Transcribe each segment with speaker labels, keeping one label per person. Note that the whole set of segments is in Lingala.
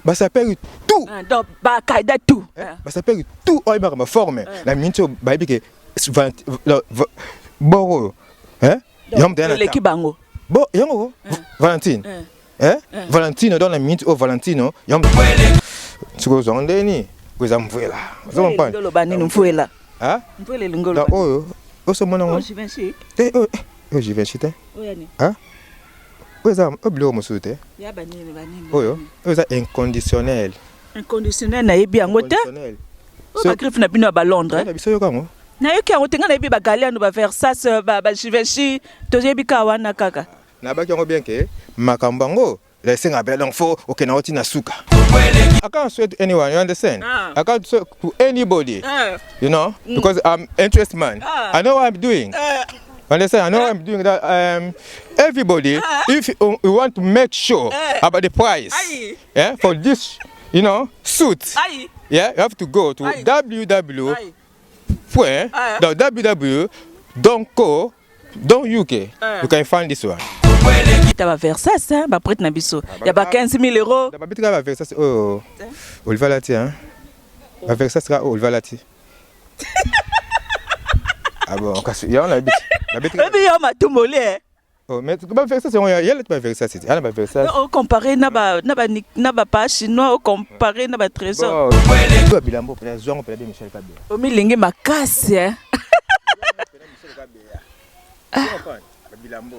Speaker 1: Basapeurs tout.
Speaker 2: Donc bakaida tout.
Speaker 1: Basapeurs tout oyo ayebaka baforme na miniti oyo, bayebi ke bor oyo.
Speaker 2: Eleki bango.
Speaker 1: Bo yango Valentine, Valentino. Donc na miniti oyo Valentino yango sikoyo ozwango ndeni oyo eza mvwela.
Speaker 2: Oloba nini, mvwela? Mvwela elingi
Speaker 1: oloba oyo osomona ngo te, oyo Givenchy te, oyo eza oyo biloko mosusu te. Oyo eza inconditionnel.
Speaker 2: Inconditionnel, nayebi yango te. Oyo bagriffe na bino ya balondres.
Speaker 1: Biso yoka yango.
Speaker 2: Nayoki yango te. Ngai nayebi baGalliano, baVersace, baGivenchy, toyebi kaka wana kaka.
Speaker 1: Nabaki yango bien ke makambo yango esengaka mpena, donc faut okende yango ntina suka. I can't swear to anyone, you understand? I can't swear to anybody, because I'm interest man. I know what I'm doing. Understand? I know what I'm doing. That everybody, if you want to make sure about the price, yeah, for this suit, yeah, you have to go to www point www.co.uk. You can find this one.
Speaker 2: Ta baVersace, baprêtre na biso ya ba 15 000 euros.
Speaker 1: Babitika baVersace oyo Oliver lati, hein? BaVersace kaka oyo Oliver lati. Ah bon, kasi yango nayebi.
Speaker 2: Oyebi yo matumboli e.
Speaker 1: Oh, mais baVersace yango ya lati, baVersace te, ana baVersace.
Speaker 2: Ocompare na bapa chinois, ocompare na batrésor.
Speaker 1: Bilambo mpena zwango mpena be Michel Kabea.
Speaker 2: Omilingi makasi e.
Speaker 1: Babilambo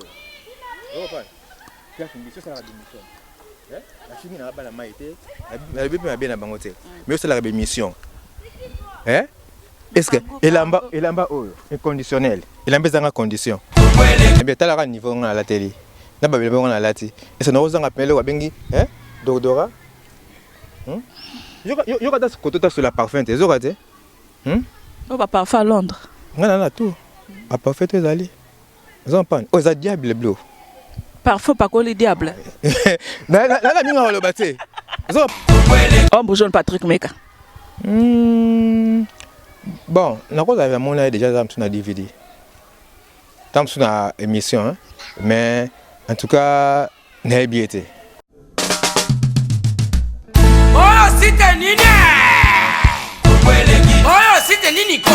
Speaker 1: biso osalaka bémission, bafingi na bana mai te, nalobi mpe mabe na bango te, mais osalaka bémission. Est ce que elamba oyo inconditionnel, elamba ezanga condition, ebe talaka niveau nga nalateli na babilamba ngo nalati, est ce que nakozanga pene eloko babengi dordora? Yoka ta koto ta sur la parfum te, ezoka te.
Speaker 2: Oyo baparfum à Londres.
Speaker 1: Nga na tout baparfum to ezali, eza mpani oyo eza diable bleu.
Speaker 2: Parfum pakoli diable.
Speaker 1: Nana mingi oloba te.
Speaker 2: Ombre jaune, Patrick Meka.
Speaker 1: Bon, nakozala namona ye déjà, eza mosu na DVD, ta mosu na émission, hein? Mais en tout cas nayebi ye te.
Speaker 3: Oyo site nini? Oyo site nini ko?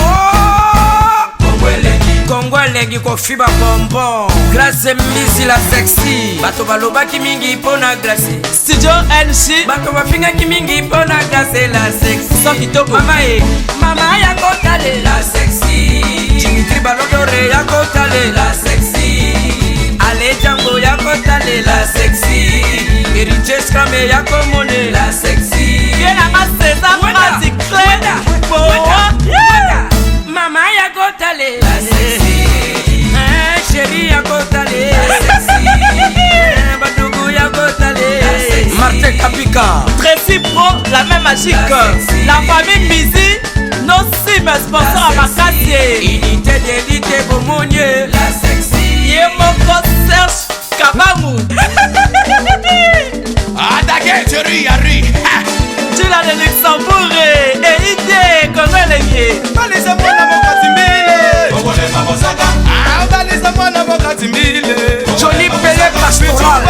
Speaker 3: Kongo elengi, kofiba bonbon. Grâce Mbisi la sexy, bato balobaki mingi mpo na Grâce.
Speaker 4: Studio NC.
Speaker 3: Bato bafingaki mingi mpo na Grâce la sexy.
Speaker 4: Sa kitoko.
Speaker 3: Mama e, mama ya kotalela sexy. Dimitri Balodore ya kotalela sexy. Ale Jango ya kotalela sexy. Héritier Scrame ya komonela sexy.
Speaker 4: Ye nanga César Praticle.
Speaker 3: Mama ya kotalela sexy. Chéri ya kotalela sexy. Badugu ya kotalela. Martin Kapika.
Speaker 4: Tracy Pro, la main magique. La famille Mizi, nos sim sponsor à makasi.
Speaker 3: Unité d'élite bomonie. La sexy.
Speaker 4: Ye moko Serge Kabangu.
Speaker 5: Attaquez, Thierry Henry.
Speaker 4: Tula de Luxembourg et Ide Kongo elengi.
Speaker 5: Balisa mwana mokati mbile. Balisa mwana mokati mbile.
Speaker 3: Johnny Pele Pastoral.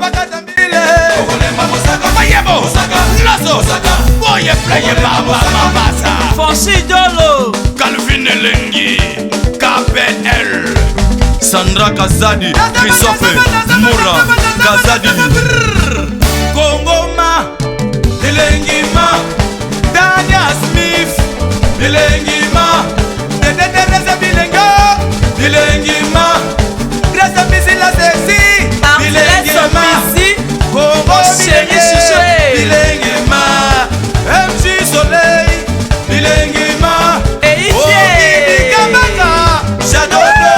Speaker 5: Bakata mbile. Mayebo. Lazo. Boye pleye baba mabasa.
Speaker 4: Franchi Dolo.
Speaker 5: Calvin Elengi. KPL. Sandra Kazadi, Christophe Moura Kazadi, Kongoma Elengima, Dania Smith Elengima, Dede Bilenga Elengima, Grâce Misila Sexy Bilengima, Kongo.
Speaker 4: Chéri Chouchou.
Speaker 5: Bilengima, MG Soleil Bilengima.
Speaker 4: Eite.
Speaker 5: Okibikabaka Shadodo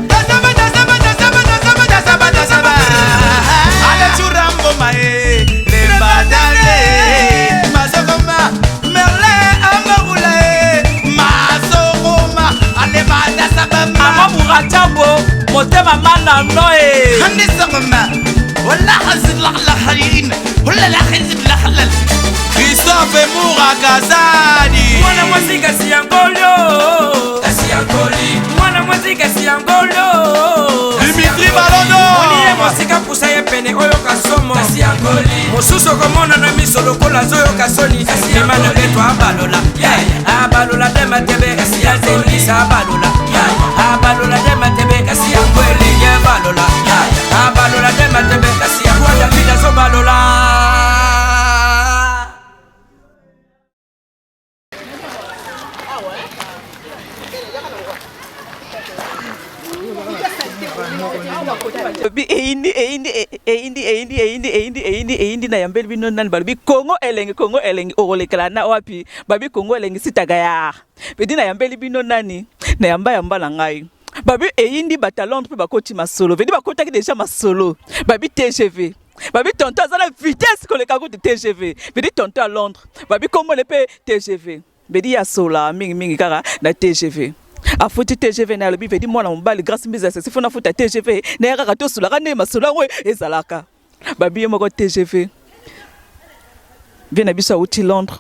Speaker 5: Dasaba dasaba dasaba dasaba dasaba dasaba Alechurambo mae Lembadale Masokoma Merle Amorule Masokoma Aleba dasaba.
Speaker 4: Ama Murachambo motema manano e.
Speaker 5: Handisangoma ولا حزب لا حرين ولا لا حزب لا حلل Christophe Moura Kazadi.
Speaker 3: Mwana mwasi kasi ya ngolo, kasi ya ngoli. Mwana mwasi kasi ya ngolo.
Speaker 5: Dimitri Balondo.
Speaker 3: Oni ye mosika, pusa ye pene oyo kasomo. Kasi Mosusu okomona na miso lokola azoyoka soni. Mema na mbeto abalola, abalola te matebe yazengisa, abalola, abalola te matebe yango elingi ebalola, abalola te matebe yango David azobalola.
Speaker 2: Balobi eyindi, eyindi, eyindi, eyindi, eyindi, eyindi, eyindi, eyindi. Na yambeli bino nani? Balobi Kongo elengi, Kongo elengi, okolekela na wapi? Babi Kongo elengi sitaka ya pedi. Na yambeli bino nani? Na yamba yamba na ngai. Babi eyindi, bato ya Londres mpe bakoti masolo, vedi bakotaki deja masolo. Babi TGV, babi tonton aza na vitesse koleka kutu TGV. Vedi tonton ya Londres, babi kombone mpe TGV. Bedi ya sola mingimingi kaka na TGV. Afuti TGV na alobi vedi mwana mobali Grâce Mbizi asesi fona afuta TGV na ye kaka, tosolaka nde masolo yango ezalaka. Babi ye moko TGV vie na biso awuti Londres,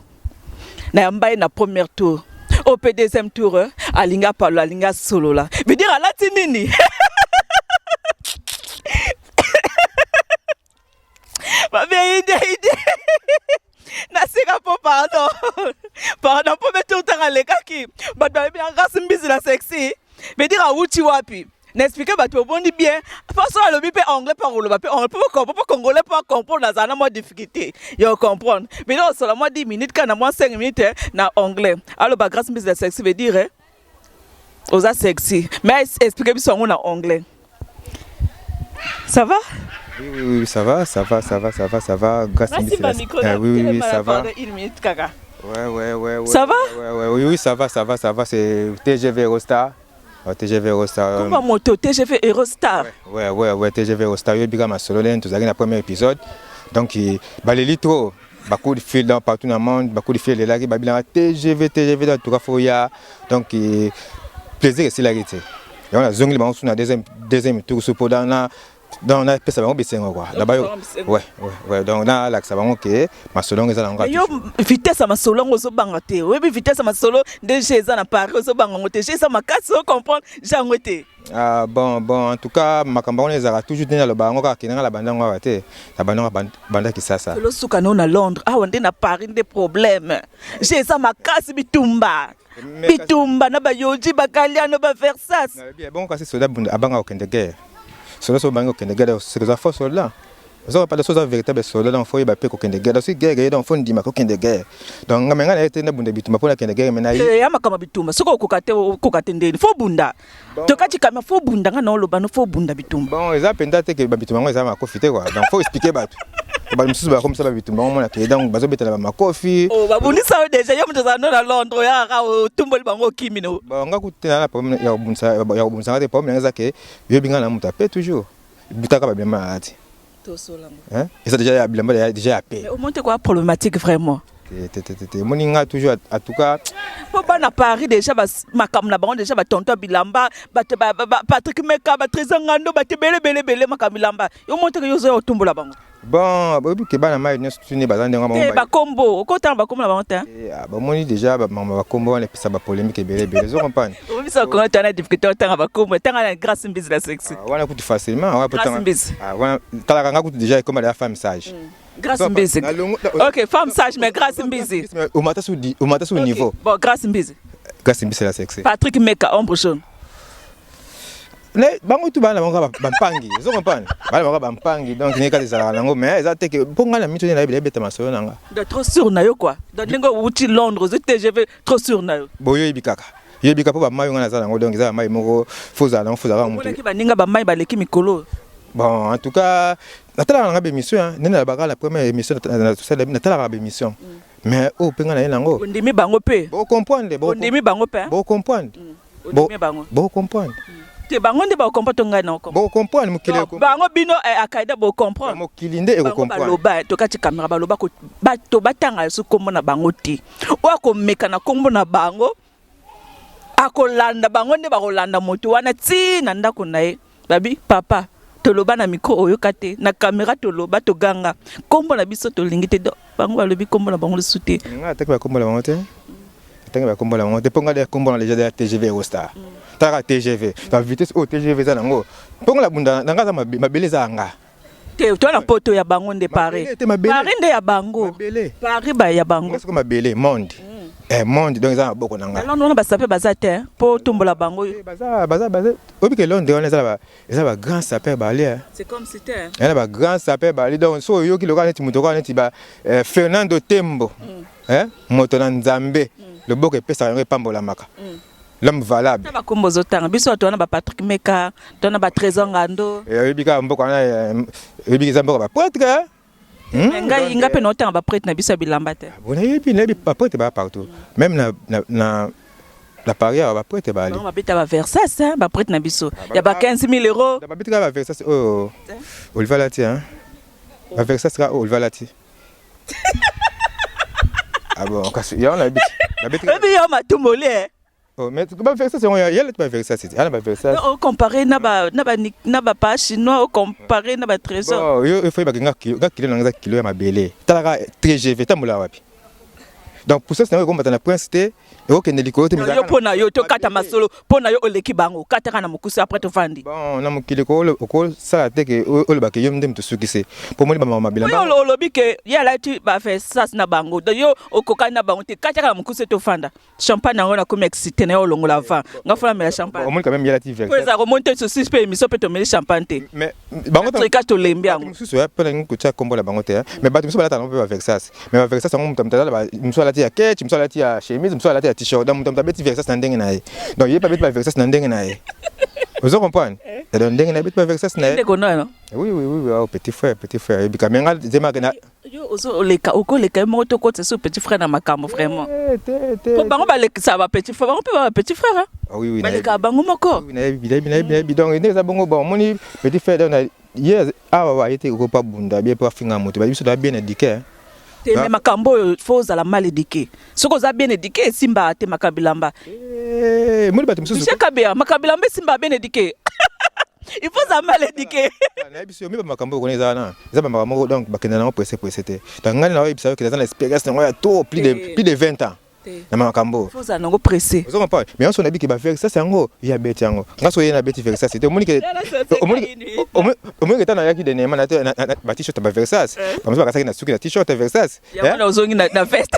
Speaker 2: na yamba ye na première tour oyo mpe deuxième tour alingi apalola, alingi asolola. Veut dire alati nini? Babi eyindi, eyindi, nasika mpo pardon, pardon, mpo mpe tour ntango alekaki, bato balobi na Grâce Mbizi na sexy. Veut dire awuti wapi? Na expliquer bato bobondi bien façon alobi mpe anglais, mpo akoloba mpe anglais mpo congolais mpo acomprendre, azala na mwa difficulté ya comprendre. Mais osola mwa 10 minutes kaka na mwa 5 minutes na anglais, aloba Grâce Mbizi na sexy, veut dire oza sexy, mais expliquer biso yango na anglais. Ça va?
Speaker 1: Oui, ça va, ça va, ça va, ça va, ça va. Grâce
Speaker 2: Merci, ma micro.
Speaker 1: Oui, ça va.
Speaker 2: Une minute kaka.
Speaker 1: Ouais.
Speaker 2: Ça va?
Speaker 1: Ouais, oui, ça va, ça va, ça va. C'est TGV Eurostar. TGV Eurostar.
Speaker 2: Comment moto TGV Eurostar?
Speaker 1: Ouais, TGV Eurostar. Yo bika masolo len, tozalaki na premier épisode. Donc, baleli trop. Beaucoup de fil dans partout dans le monde, beaucoup de fil elaki babilanga TGV, TGV, en tout cas faut ya. Donc, plaisir esilaki te. Yango nazongeli bango su na deuxième tour su mpo na donc napesa bango bisengo quoi. Ouais, donc nalakisa bango ke masolo yango eza nango.
Speaker 2: Yo vitesse ya masolo yango ozobanga te? Oyebi vitesse ya masolo nde je eza na Paris, ozobanga yango te? Je eza makasi, ocomprendre je yango te?
Speaker 1: Ah, bon, en tout cas makambo yango ezalaka toujours te. Naloba yango kaka kendanga na banda yango awa te, na banda yango banda Kisasa.
Speaker 2: Tolosuka nao na Londres awa nde na Paris nde problème. Je eza makasi, bitumba, bitumba na bayoji, bakaliano, baversas.
Speaker 1: Bongo kasi soldat abanga kokende guerre? Soldat so obangi kokende guerre, c'est oza faux soldat. Oza pas so oza véritable soldat. Donc faut yeba mpe kokende guerre. Donc si guerre eye, donc faut ndima kokende guerre. Donc nga me ngai na ye te nabunda bitumba mpo nakende guerre, me na
Speaker 2: ye ya makambo bitumba. Soki okoka te, okoka te ndeni faut bunda. Tokati kama faut bunda, nga na oloba no faut bunda bitumba.
Speaker 1: Bon, eza mpenza te ke babitumba yango eza makofi te quoi. Donc faut expliquer bato, bato mosusu bakomisa babitumba yango mona ke donc bazobetela bamakofi.
Speaker 2: Babundisa yo déjà, yo moto ozala no na Londres, oyaka otumboli bango, okimi no.
Speaker 1: Bon, nga kutu te na problème ya kobundisa nga te. Problème nanga eza ke yoyebi nga na moto ape toujours butaka babilamba na lati eza déjà ya bilamba déjà ya pe.
Speaker 2: Omonte kwa problématique vraiment.
Speaker 1: Te, te, te, te, omoni nga toujours, en tout cas.
Speaker 2: Mpo bana Paris déjà makambo na bango déjà, batonto ya bilamba, bato Patrick Meka, batrésor Ngando, bato ebele ebele ebele, makambo bilamba. Yo monteke yo ozoya otumbola bango.
Speaker 1: Bon, boyebi ke bana mai nyonso tuni baza ndenge.
Speaker 2: Te, bakombo okotanga bakombo na bango te.
Speaker 1: Bamoni déjà makambo bakombo wana epesa bapolémique ebele ebele, ozo comprendre.
Speaker 2: Obisa kongo tana difficulté otanga bakombo, tanga na Grâce Mbizi la sexy.
Speaker 1: Wana kutu facilement.
Speaker 2: Grâce Mbizi.
Speaker 1: Wana talaka nga kutu déjà ekoma deya femme sage.
Speaker 2: Grâce Mbizi. Ok, femme sage, mais Grâce Mbizi.
Speaker 1: Omata sous niveau.
Speaker 2: Bon, Grâce Mbizi.
Speaker 1: Grâce Mbizi la sexy.
Speaker 2: Patrick Meka, ombre jaune.
Speaker 1: Ne bango tu bana bango bampangi, ozo comprendre, bana bango bampangi. Donc ndenge kaka ezalaka nango, mais eza te ke mpo ngai na mito nde nayebi ebeta masolo na nga.
Speaker 2: Donc trop sûr na yo quoi. Donc ndenge outi Londres, ozwi TGV, trop sûr na yo.
Speaker 1: Boyo oyebi kaka, yoyebi kaka mpo bamai ngai naza nango. Donc eza bamai moko faut ozala nango, faut ozala
Speaker 2: moto. Baninga bamai baleki mikolo.
Speaker 1: Bon, en tout cas natalaka nanga bémission ndenge nalobaka la première émission natalaka bémission, mais oyo mpe ngai naye nango.
Speaker 2: Ondimi bango mpe?
Speaker 1: Bocomprendre.
Speaker 2: Ondimi bango mpe?
Speaker 1: Bocomprendre.
Speaker 2: Ondimi bango?
Speaker 1: Bocomprendre.
Speaker 2: Te, bango nde bacomprendre to ngai na
Speaker 1: bocomprendre mokili.
Speaker 2: Bango bino akaida bocomprendre.
Speaker 1: Mokili nde ekocomprendre.
Speaker 2: Baloba tokati caméra, baloba bato batanga so nkombo na bango te. Oyo akomeka na nkombo na bango, akolanda bango nde bakolanda moto wana ti na ndako na ye. Babi papa, toloba na micro oyoka te, na caméra toloba, toganga nkombo na biso, tolingi te. Bango balobi nkombo na bango lisusu te.
Speaker 1: Nga ataki bakombo na bango te, atangi bakombo na bango te mpo nga kombo na déjà ya TGV Eurostar. Talaka TGV na vitesse oyo TGV eza nango, mpo nga nabunda na nga aza mabele eza ya nga.
Speaker 2: Te, to na poto ya bango nde Paris. Paris nde ya bango. Paris ba ya bango.
Speaker 1: Siko mabele monde. Eh, monde donc eza na maboko na nga.
Speaker 2: Na Londres wana ba sapeur baza te po tombola bango.
Speaker 1: Eh, baza baza baza. Oyebi ke Londres wana eza ba eza ba grand sapeur bali hein.
Speaker 2: C'est comme si te.
Speaker 1: Eza ba grand sapeur bali donc so oyoki lokola neti moto lokola neti ba eh, Fernando Tembo. Eh, moto na Nzambe. Loboko epesaka yango epambolamaka. L'homme valable.
Speaker 2: Ta bakombo ozotanga biso bato wana ba Patrick Meka, to na ba Trésor Ngando.
Speaker 1: Eh, oyebi kaka mboka wana eh, oyebi eza mboka ba prêtre. Eh?
Speaker 2: Ngai nga mpe naotanga ba prêtre na biso ya bilamba te.
Speaker 1: Ah, bon, nayebi nayebi ba prêtre ba partout. Même na na na na Paris awa ba prêtre bali.
Speaker 2: Bango babeta ba Versace hein, ba prêtre na biso. Ah, ya ba 15 000 euros.
Speaker 1: Babeta ba Versace oyo. Oh, Oliver Lati hein. Ba Versace ka Oliver Lati. Ah bon, kasi yango nayebi
Speaker 2: te. Oyebi yo matumboli eh.
Speaker 1: Oh, mais ba Versace yango ya lati ba Versace te. Ana ba Versace.
Speaker 2: O comparer na ba na ba na ba pa chinois, o comparer na ba trésor.
Speaker 1: Bon, yo il faut yeba nga kilo, nga kilo na nga kilo ya mabele. Talaka TGV tambola wapi? Donc puissance na yo ekombata na prince te. Ekokende likolo te.
Speaker 2: Yo mpo na yo tokata masolo mpo na yo oleki bango kataka na mokuse après tovandi.
Speaker 1: Bon na mokili okosala te ke oloba ke yo nde moto osukisi mpo omoni bamama mabila.
Speaker 2: Oyo olobi ke ye alati ba Versace na bango donc yo okokani na bango te kataka na mokuse tofanda. Champagne yango nakomi excité na yo olongola avant nga fona mela champagne.
Speaker 1: Omoni quand même ye alati Versace.
Speaker 2: Po ezalaka omoni te sosi mpe émission mpe tomeli champagne te.
Speaker 1: Mais bango
Speaker 2: trika tolembi yango.
Speaker 1: Mosusu mpo nalingi kotia kombo na bango te mais bato mosusu balataka nango mpe ba Versace. Mais ba Versace yango moto moto azala mosusu alati ya ketch, mosusu alati ya chemise, mosusu alati ya t-shirt. Donc moto moto abeti Versace na ndenge na ye. Donc ye pe abeti ba Versace na ndenge na ye. Ozo comprendre? Eh. Donc ndenge na ye abeti ba Versace na ye.
Speaker 2: Ndeko na yo.
Speaker 1: Oui oui oui, oh, petit frère, petit frère. Ebika mais nga zema na
Speaker 2: yo ozo oleka okoleka ye moko tokotisa so petit frère na makambo vraiment.
Speaker 1: Eh, te te.
Speaker 2: Po bango balekisa ba petit frère, bango pe ba petit frère. Hein?
Speaker 1: Ah, oui oui.
Speaker 2: Baleka bango moko.
Speaker 1: Oui, nayebi nayebi nayebi nayebi. Donc ndenge eza bongo bon, omoni petit frère donc Ye awa aye te ko pa bunda bien po afinga moto ba biso toza bien eduque.
Speaker 2: Te mais makambo oyo faut ozala mal eduque. Soki oza bien eduque esimbaka te makambo bilamba.
Speaker 1: Eh, moni bato mosusu.
Speaker 2: Michel Kabeya, makambo bilamba esimbaka bien eduque. Il faut ozala mal eduque.
Speaker 1: Nayebi biso mi ba makambo oyo eza wana eza ba makambo moko donc bakenda nango presse presse te. Donc ngai na oyebisa yo ke naza na experience nango ya trop plus de 20 ans. na makambo
Speaker 2: faut ozala nango pressé.
Speaker 1: Ozo comprendre mais nyonso nayebi ke ba Versace yango ye abeti yango nga soki ye na beti Versace te omoni ke omoni ke ntango nayaki dernièrement na ba t-shirt ya ba Versace ba mosusu bakasaki na suki na t-shirt ya Versace
Speaker 2: yango na ozongi na veste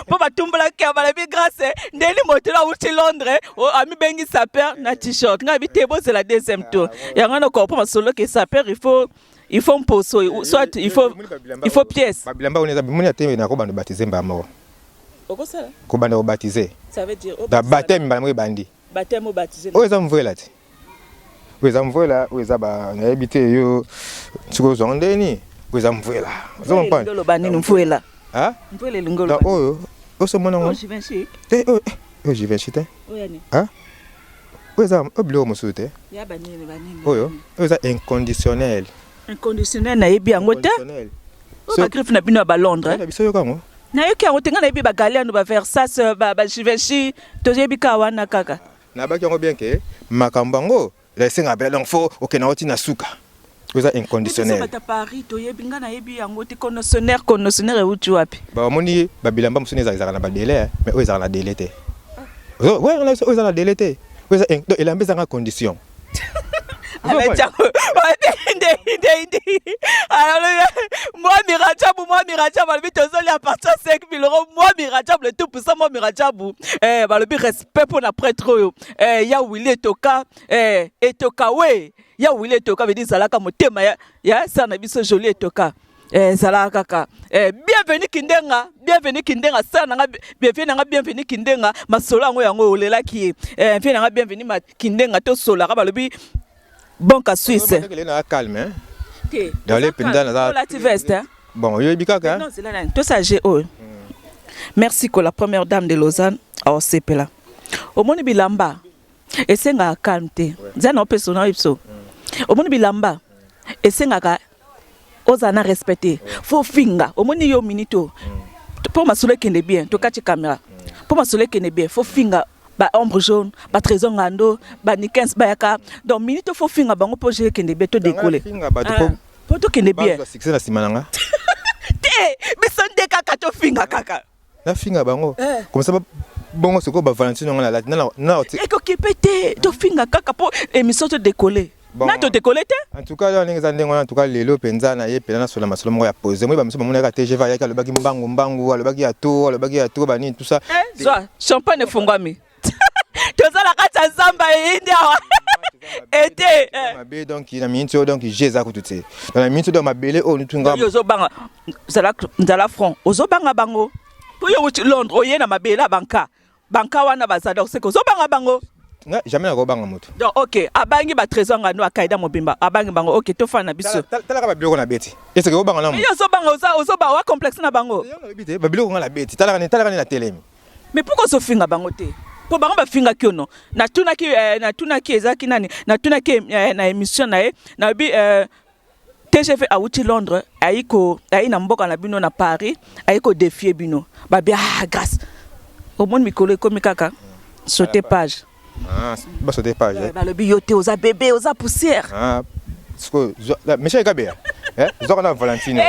Speaker 2: mpo batumbolaki ya balobi grâce ndeni moto na awuti Londres amibengi sapeur na t-shirt ngai abi te bozela deuxième tour yango na comprendre masolo ke sapeur il faut mposo soit il faut pièce.
Speaker 1: Bilamba wana eza moni ate na kobanda baptiser mbala moko.
Speaker 2: Okosala?
Speaker 1: Kobanda kobaptiser.
Speaker 2: Ça veut dire
Speaker 1: ba baptême mbala moko ebandi.
Speaker 2: Baptême obaptiser.
Speaker 1: Oyo eza mvwela te. Oyo eza mvwela, oyo eza ba nayebi te yo soki ozwa ngo ndenge nini. Oyo eza mvwela. Ozo comprendre?
Speaker 2: Oloba nini mvwela?
Speaker 1: Ah?
Speaker 2: Mvwela elingi oloba.
Speaker 1: Oyo oso mona ngo.
Speaker 2: Oyo Givenchy?
Speaker 1: Te oyo oyo Givenchy te.
Speaker 2: Oyo nini?
Speaker 1: Ah? Oyo eza oyo biloko mosusu te.
Speaker 2: Ya ba nini ba nini.
Speaker 1: Oyo oyo eza inconditionnel.
Speaker 2: Inconditionnel nayebi yango te. Oyo ba griffe na bino ya ba Londres.
Speaker 1: Na biso yoka yango.
Speaker 2: Nayoki yango te ngai nayebi ba Galliano ba Versace ba ba Givenchy toyebi kaka wana kaka.
Speaker 1: Nabaki yango bien ke makambo yango esengaka mpenza donc faut okende yango ti na suka. Oyo eza inconditionnel.
Speaker 2: Biso bata Paris toyebi ngai nayebi yango te conditionnaire conditionnaire ewuti wapi?
Speaker 1: Ba omoni ba bilamba mosusu ezalaka na ba delai mais oyo ezalaka na delai te. Oyo eza na delai te. Oyo eza donc elamba ezanga condition.
Speaker 2: Mwami Rajabu, Mwami Rajabu, balobi tozoli à partir ya 5000 euros. Mwami Rajabu, le tout puissant Mwami Rajabu. Eh, balobi respect pour na prêtre oyo. Eh, ya Willy Etoka, eh, Etoka we. Ya Willy Etoka veut dire zalaka motema ya ya sœur na biso jolie Etoka. Eh, zalaka kaka. Eh, bienvenue Kindenga, bienvenue Kindenga, sœur na nga bienvenue na nga bienvenue Kindenga, masolo yango yango olelaki ye. Eh, bienvenue na nga bienvenue ma Kindenga to solaka balobi banque à Suisse.
Speaker 1: Na calme hein.
Speaker 2: Te.
Speaker 1: Dans les penza na
Speaker 2: olati veste hein.
Speaker 1: Bon, oyebi kaka.
Speaker 2: Non, c'est là nani. To sa G oyo. Merci ko la première dame de Lausanne aosepela. Omoni bilamba esengaka calme te. Nzela na opesa na biso. Omoni bilamba esengaka ozala na respect te. Faut finga. Omoni yo minute oyo. Mpo masolo ekende bien, tokati caméra. Mpo masolo ekende bien, faut finga ba ombre jaune, ba trésor ngando, ba nikens bayaka. Donc minute faut finga bango mpo je ekende bien to décoller.
Speaker 1: Finga bato po
Speaker 2: Po tokende bien.
Speaker 1: bazwa succès na nsima na nga.
Speaker 2: Te, biso nde kaka tofinga kaka.
Speaker 1: Nafinga bango. Comme ça bongo sikoyo ba Valentine yango nalati na
Speaker 2: ekoki mpe te, tofinga kaka mpo émission to décoller.
Speaker 1: Bon.
Speaker 2: Na totekole te.
Speaker 1: En tout cas, là, ndenge eza ndenge wana, en tout cas, lelo mpenza na ye mpenza nasola masolo moko ya pose. Moi, bamosusu bamonaka TGV ayaki alobaki mbangu mbangu, alobaki ya to, alobaki ya to, banini, tout ça.
Speaker 2: Eh, zwa champagne efungwami. Toza na kati ya zamba eyindi awa. Ete. Eh.
Speaker 1: Mabe donc na minute oyo donc je eza kutu te. Na minute oyo donc mabele oyo nutu nga.
Speaker 2: Yo ozobanga zala nzala front. Ozobanga bango. Po yo wuti Londres oye na mabele ya banka. Banka wana baza donc c'est que ozobanga bango.
Speaker 1: Nga jamais nakobanga moto.
Speaker 2: Donc OK, abangi ba trésor ngano akaida mobimba, abangi bango. OK, tofana na biso.
Speaker 1: Talaka ba biloko na beti. Est-ce que obanga na moto?
Speaker 2: Yo ozobanga oza ozoba wa complexe na bango.
Speaker 1: Yo nalobi te, ba biloko nga na beti. Talaka ni talaka ni na telemi.
Speaker 2: Mais pourquoi ozofinga bango te? Po bango bafingaki yo non? Natunaki eh, natunaki ezalaki nani? Natunaki eh, na émission na ye, nalobi eh, TGV awuti Londres, ayi ko ayi na mboka na bino na Paris, ayi ko défier bino. Babi ah grâce. Omoni mikolo ekomi kaka sauter page.
Speaker 1: Ah, ba sauter page.
Speaker 2: Eh, balobi yo te oza bébé, oza poussière.
Speaker 1: Ah, siko Michel Kabea. Eh, zwaka na Valentino.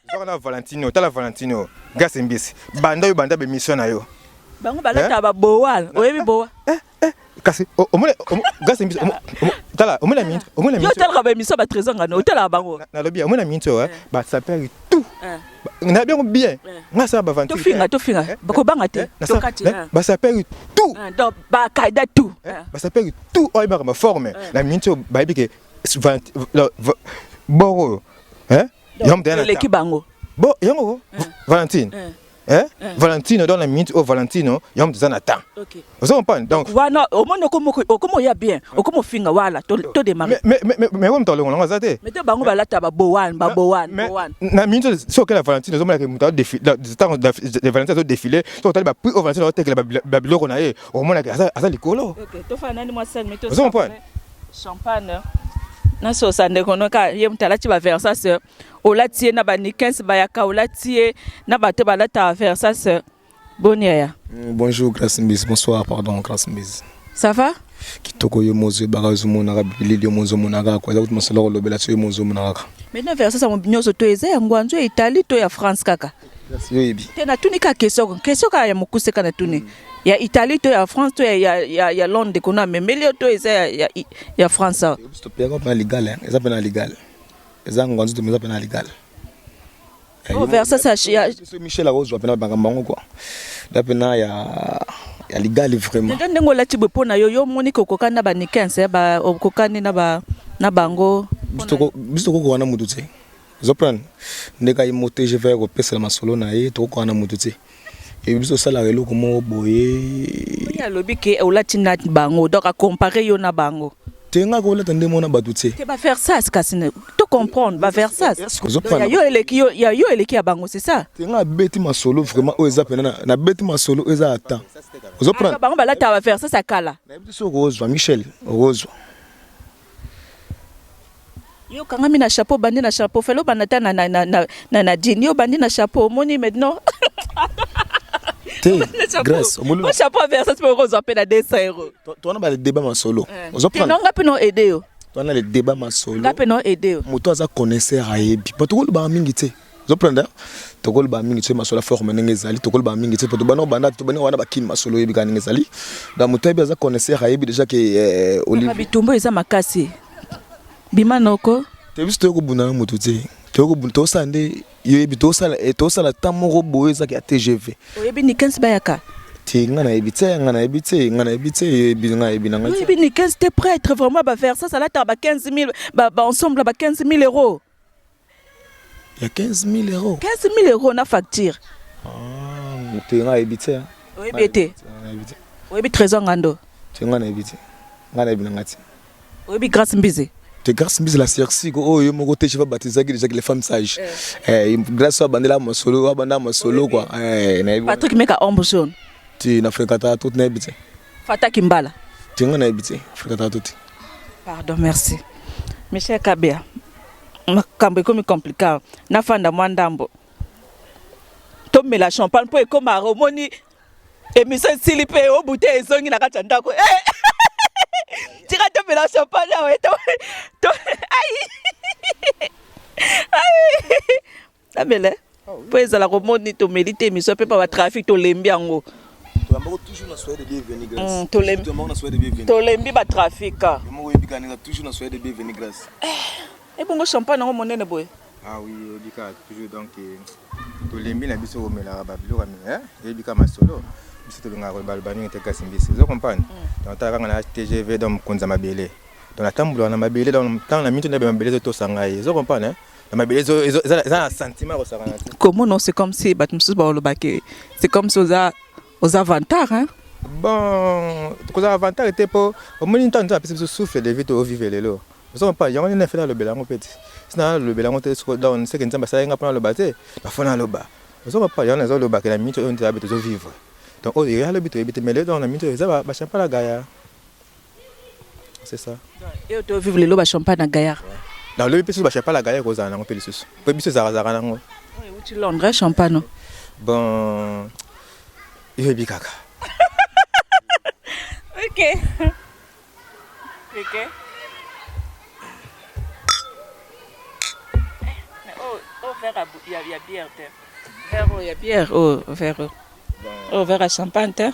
Speaker 1: Zwaka na Valentino, tala Valentino. Grâce Mbisi. Banda yo banda be mission na yo.
Speaker 2: Bango balata ba boa, oyebi boa.
Speaker 1: Eh, eh, kasi omona Grâce Mbisi, tala omona minute, omona
Speaker 2: minute. Yo talaka ba émission ba trésor ngano, otalaka bango.
Speaker 1: Nalobi omona minute oyo, ba sapeur tout. Na bien bien. Nga sala ba
Speaker 2: Valentino. Tofinga, tofinga. Bakobanga te. Tokati.
Speaker 1: Ba sapeur tout.
Speaker 2: Donc ba kaida tout.
Speaker 1: Ba sapeur tout oyo ba forme. Na minute oyo bayebi ke boro hein?
Speaker 2: Eleki bango.
Speaker 1: Bon, yango Valentine. Hein? Valentino dans la minute oyo Valentino yango toza na temps. Ozo comprendre? Donc
Speaker 2: wana omoni okomo oya bien, okomo ofinga wala to to démarrer.
Speaker 1: Mais mais mais mais moto alongola ngo aza te.
Speaker 2: Mais te bango balata ba bowan, ba bowan, bowan.
Speaker 1: Na minute oyo soki okela Valentino ozomona ke moto azo ntango Valentino azo défiler, soki otali ba prix oyo Valentino azotekela ba biloko na ye, okomona ke aza likolo.
Speaker 2: OK, tofanda nani mwa 5 minutes.
Speaker 1: Ozo comprendre?
Speaker 2: Champagne. Nasosa ndeko noka ye moto alati ba Versace, olati ye na ba Nikens bayaka, olati ye na bato balata Versace. Boni yaya?
Speaker 6: Bonjour Grace Mbizi, bonsoir pardon Grace Mbizi.
Speaker 2: Ça va?
Speaker 6: Kitoko yo mozo ebaka ozomonaka bilili yo mozo omonaka kaka eza kutu masolo kolobela so yo mozo omonaka kaka.
Speaker 2: Maintenant Versace yango nyonso to eza ya Ngwanzu ya Italie to ya France kaka?
Speaker 6: Grace yo oyebi.
Speaker 2: Te natuni kaka question, question kaka ya mokuse kaka natuni. Ya Italie to ya France to ya, ya, ya, ya Londres kuna amemeli yo to eza ya, ya, ya France awa?
Speaker 6: Biso topeyaka mpe na legal, eza mpe na legal. Eza Ngwanzu to eza mpe na legal.
Speaker 2: Oh, Versace ya
Speaker 6: biso Michel akozwa mpe na makambo yango quoi. Da mpe na ya ya legal vraiment.
Speaker 2: Ndenge ndenge olati boye mpo na yo, yo omoni ke okokani na ba Nikens, ba okokani na ba na bango.
Speaker 6: Biso tokokoka na moto te. Ozo prendre ndenge aye mo TGV aye kopesela masolo na ye, tokokoka na moto te. Et biso tosalaka eloko moko boye.
Speaker 2: Ye alobi ke olati na bango, donc a comparer yo na bango.
Speaker 6: Te nga kolata nde mona bato te.
Speaker 2: Te ba Versace kasi to comprendre ba Versace. Ya yo eleki yo, ya yo eleki ya bango c'est ça.
Speaker 6: Te nga abeti masolo vraiment oyo eza pena na beti masolo oyo eza ata. Ozo prendre.
Speaker 2: Bango balata ba Versace ya kala.
Speaker 6: Nayebi te soki okozwa Michel, okozwa.
Speaker 2: Yo kangami na chapeau, bandi na chapeau, felo banda ta na na na na na na jean, yo bandi na chapeau, omoni maintenant.
Speaker 6: Te, Grace, omoni.
Speaker 2: Mo chapeau Versace pe okozwa pe na 200 euros.
Speaker 6: Towana ba débat masolo. Ozo prendre.
Speaker 2: Te non nga pe no aider yo.
Speaker 6: Towana le débat masolo.
Speaker 2: Nga pe no aider yo.
Speaker 6: Moto aza connaisseur ayebi. Bato kolobaka mingi te. Ozo prendre? Tokoloba mingi te masolo forme ndenge ezali, tokoloba mingi te po tobanda kobanda tobanda wana bakini masolo oyebi kaka ndenge ezali. Donc moto ayebi aza connaisseur ayebi déjà ke Olivier.
Speaker 2: Bitumba eza makasi. Bima noko.
Speaker 6: Te biso toyei kobunda na moto te. Toyei kobunda tosala nde yoyebi tosala tosala temps moko boye ezaki ya TGV.
Speaker 2: Oyebi Nikens bayaka?
Speaker 6: Te nga nayebi te, nga nayebi te, nga nayebi te, yoyebi nga nayebi na nga te.
Speaker 2: Oyebi Nikens te prêtre vraiment ba Versace alataka ba 15 000 ba, ba ensemble ba 15 000 euros.
Speaker 6: Ya 15 000 euros.
Speaker 2: 15 000 euros na facture.
Speaker 6: Ah, te nga nayebi te.
Speaker 2: Oyebi te? Oyebi Trésor Ngando?
Speaker 6: Te nga nayebi te. Nga nayebi na nga te.
Speaker 2: Oyebi Grâce Mbizi?
Speaker 6: Te Grâce Mbizi la Cerci ko oyo moko te je va baptiser déjà que les femmes sages. Eh Grâce abandela masolo, abanda masolo quoi. Eh nayebi.
Speaker 2: Patrick Meka homme jaune.
Speaker 6: Te na fréquenta tout nayebi te.
Speaker 2: Fata Kimbala.
Speaker 6: Te nga nayebi te, fréquenta tout.
Speaker 2: Pardon, merci. Michel Kabea. Makambo ekomi compliqué. Nafanda mwa ndambo. Tomela champagne po ekoma omoni émission esili mpe obute ezongi na kati ya ndako. Tika tomela champagne awa to to ai. Ai. Namela. Po ezala komoni tomeli te émission mpe pa ba trafic tolembi yango.
Speaker 6: Toyambako toujours na soyez de bienvenue Grace.
Speaker 2: Tolembi.
Speaker 6: Toyambako na soyez de bienvenue.
Speaker 2: Tolembi ba trafic.
Speaker 6: Yo moko oyebi kaka ndenge toujours na soyez de bienvenue Grace.
Speaker 2: Ebongo champagne yango monene boye.
Speaker 1: Ah oui, oyebi kaka toujours donc tolembi na biso komelaka ba biloko ya oyebi kaka masolo. Biso tolingaka koloba loba mingi te kasi mbisi. Ozo comprendre? Donc tala kaka na TGV donc mokonzi ya mabele. Donc natambolaka na mabele donc ntango na minute nde mabele ezotosa ngai. Ozo comprendre? Hein? Na mabele eza na sentiment ya kosakana te.
Speaker 2: Comment non, c'est comme si bato mosusu balobaka c'est comme si oza oza vantard hein?
Speaker 1: Bon, kozala vantard te mpo omoni ntango nzambe apesi biso souffle de vie tovivre lelo. Ozo comprendre? Yango nde nafela alobela yango mpe te. Sina nalobela yango te siko donc seke nzambe asalaki nga mpo naloba te, bafo naloba. Ozo comprendre? Yango nazolobaka na minute oyo nzambe tozo vivre. Donc oyo eya lobi toyebi te mais lelo donc na minute oyo eza ba champagne ya gaya. C'est ça.
Speaker 2: Oyo to vivre lelo ba champagne ya gaillard.
Speaker 1: Na lobi mpe soki ba champagne ya gaillard ekozala nango mpe lisusu. Mpo biso ezalaka nango.
Speaker 2: Oyo euti Londres champagne.
Speaker 1: Bon, yoyebi kaka.
Speaker 2: Ok. Ok. Oh, oh verre ya, ya bière te. Verre oyo ya bière, oh verre. Oh verre ya champagne te.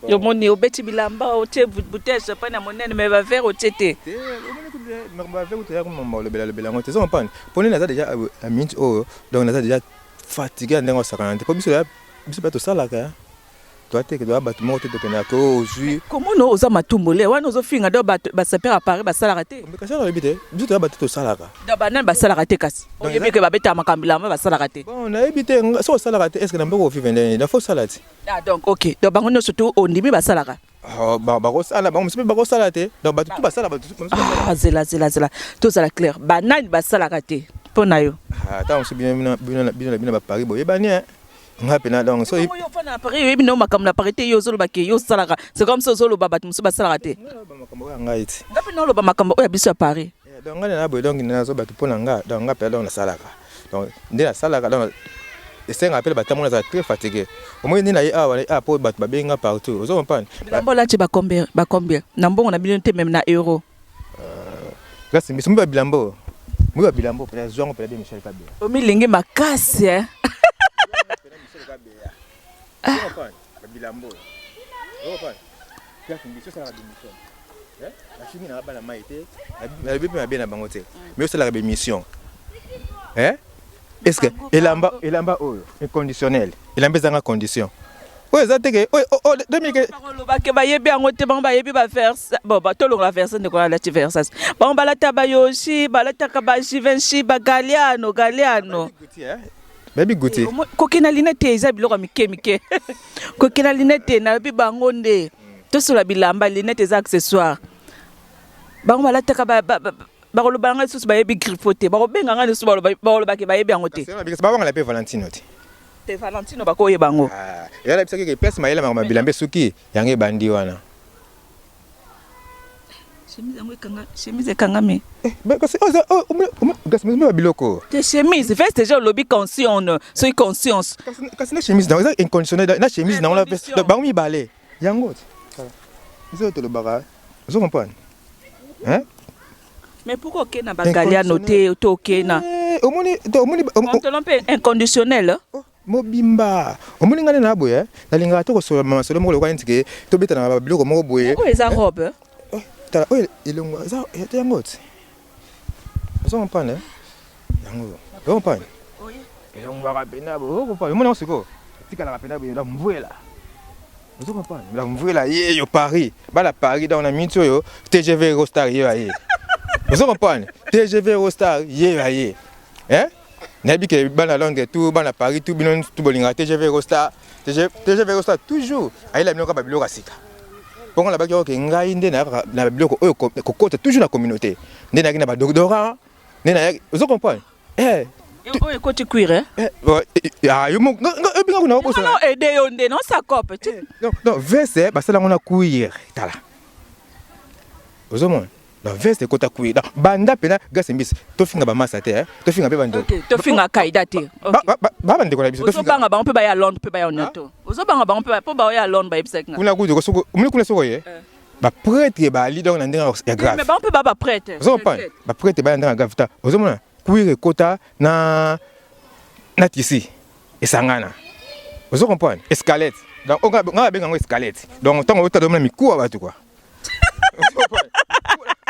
Speaker 2: Yo moni obeti bilamba otie bouteille ya champagne ya monene mais ba verre otie te.
Speaker 1: Te, omoni kutu makambo ya verre kutu ya komamba olobela lobela yango te. Ozo comprendre? Mpo nini naza déjà na minute oyo donc naza déjà fatigué na ndenge osakana te. Mpo biso biso mpe tosalaka toa te toa bato moko te tokendaka ko ozwi
Speaker 2: komona oza matumbole wana ozofinga do bato basapeur ya Paris basalaka te.
Speaker 1: Kasi nalobi te biso toya bato tosalaka.
Speaker 2: Donc banani basalaka te kasi oyebi ke babetaka makambo bilamba basalaka te.
Speaker 1: Bon nayebi te soki osalaka te est ce que na mboka ovivre ndenge nini? Faut osala te.
Speaker 2: Ah donc ok donc bango nyonso tu ondimi basalaka.
Speaker 1: Ah, bakosala bango mosusu mpe bakosala te donc bato tu basala bato
Speaker 2: ah, zela zela zela tozala clair banani basalaka te mpo na yo.
Speaker 1: Ah, ntango mosusu bino bino na bino ba Paris boyebani hein nga pena donc
Speaker 2: so yo fana na Paris oyebi na makambo na Paris te yo ozoloba ke yo osalaka c'est comme si ozoloba bato mosusu basalaka te.
Speaker 1: Makambo oyo ya ngai ti.
Speaker 2: Nga mpe naoloba makambo oyo ya biso ya Paris.
Speaker 1: Donc nga na boye donc nazo bato mpo na nga donc nga mpe donc nasalaka donc nde nasalaka donc esengaka mpe batango nazala très fatigué omoni nde naye awa awa mpo bato babengi nga partout ozo comprendre.
Speaker 2: Bilamba olati ba combien ba combien na mbongo na bino te meme na euro.
Speaker 1: Kasi biso mpe bilamba oyo mpe ba bilamba oyo mpenza zwango mpenza bien Michel Kabeya.
Speaker 2: Omilingi makasi eh.
Speaker 1: Michel Kabeya. Ozo comprendre ba bilamba oyo. Ozo comprendre. Kasi biso osalaka ba bafingi na bana mai te nalobi mpe mabe na bango te mais osalaka baémission est ce que elamba elamba oyo inconditionnel elamba ezanga condition oyo eza teke
Speaker 2: olobake bayebi yango te bango bayebi baverse bon tolongola verse ndeko alati versas bango balata bayoshi balataka ba givenchy ba galiano galiano
Speaker 1: bayebi goûter
Speaker 2: kokenda linete eza biloko ya mike mike kokenda linete nalobi bango nde tosola bilamba linete eza accessoire bango balataka bakoloba ngai lisusu bayebi griffo te bakobenga ngai lisusu bakolobake bayebi yango te
Speaker 1: babangala mpe valentino te
Speaker 2: te valentino bakoyeba yango
Speaker 1: eyala bisaki ke place mayele makambo ya bilamba esuki yango ebandi wana
Speaker 2: chemise yango ekanga chemise ekangami
Speaker 1: kasi oza biloko
Speaker 2: te chemise veste déjà olobi conscience soki conscience
Speaker 1: kasi na chemise nango eza inconditionnel na chemise nango na veste bango mibale yango biso oyo tolobaka ozo comprendre hein
Speaker 2: mais pourquoi okei na bagaliano te to okei na
Speaker 1: omoni omoni
Speaker 2: pantalon mpe inconditionnel
Speaker 1: mobimba omoni ngai na boye nalingaka te kosolola masolo moko lokola neti ke tobetana na biloko moko boye
Speaker 2: oyo eza robe
Speaker 1: tala oyo elongo eza yango ti ozo comprendre yango ozo comprendre elongwaka mpena ozo comprendre omoni yango sikoyo etikalaka mpena boye na mvwela ozo comprendre na mvwela yeyo Paris bana Paris donc na miniti oyo TGV Eurostar yeyo aye ozo comprendre TGV Eurostar yeyo aye hein nayebi ke bana Londres tout bana Paris tout bino tout bolingaka TGV Eurostar TGV Eurostar toujours ayela bino kaka babiloko ya sika mpongo nalobaki oke ngai nde nayaka na biloko oyo kokota toujours na communauté nde nayaki na badoctorat nde nayaki ozo comprendre
Speaker 2: eh oyo ekoti cuir eh
Speaker 1: yo ebinga kuna
Speaker 2: obosana aide yo nde non ça cope
Speaker 1: non non veste basala yango na cuir tala ozomona na veste ekota cuir banda mpena gase mbisi tofinga bamasa te tofinga mpe bandeko
Speaker 2: tofinga kaida te
Speaker 1: ba bandeko na biso
Speaker 2: ozobanga bango mpe baya Londres mpe baya onato ozobanga bango mpe mpo baoya Londres bayebisaki
Speaker 1: nga kuna kutu omoni kuna soko ye baprêtre bali donc na ndenge ya grave
Speaker 2: mais bango mpe ba baprêtre
Speaker 1: ozomona baprêtre bali na ndenge ya grave ta ozomona cuir ekota na na tissu esangana ozo comprendre escalette. Donc nga babenga yango escalette. Donc ntango otala omona mikuwa bato quoi.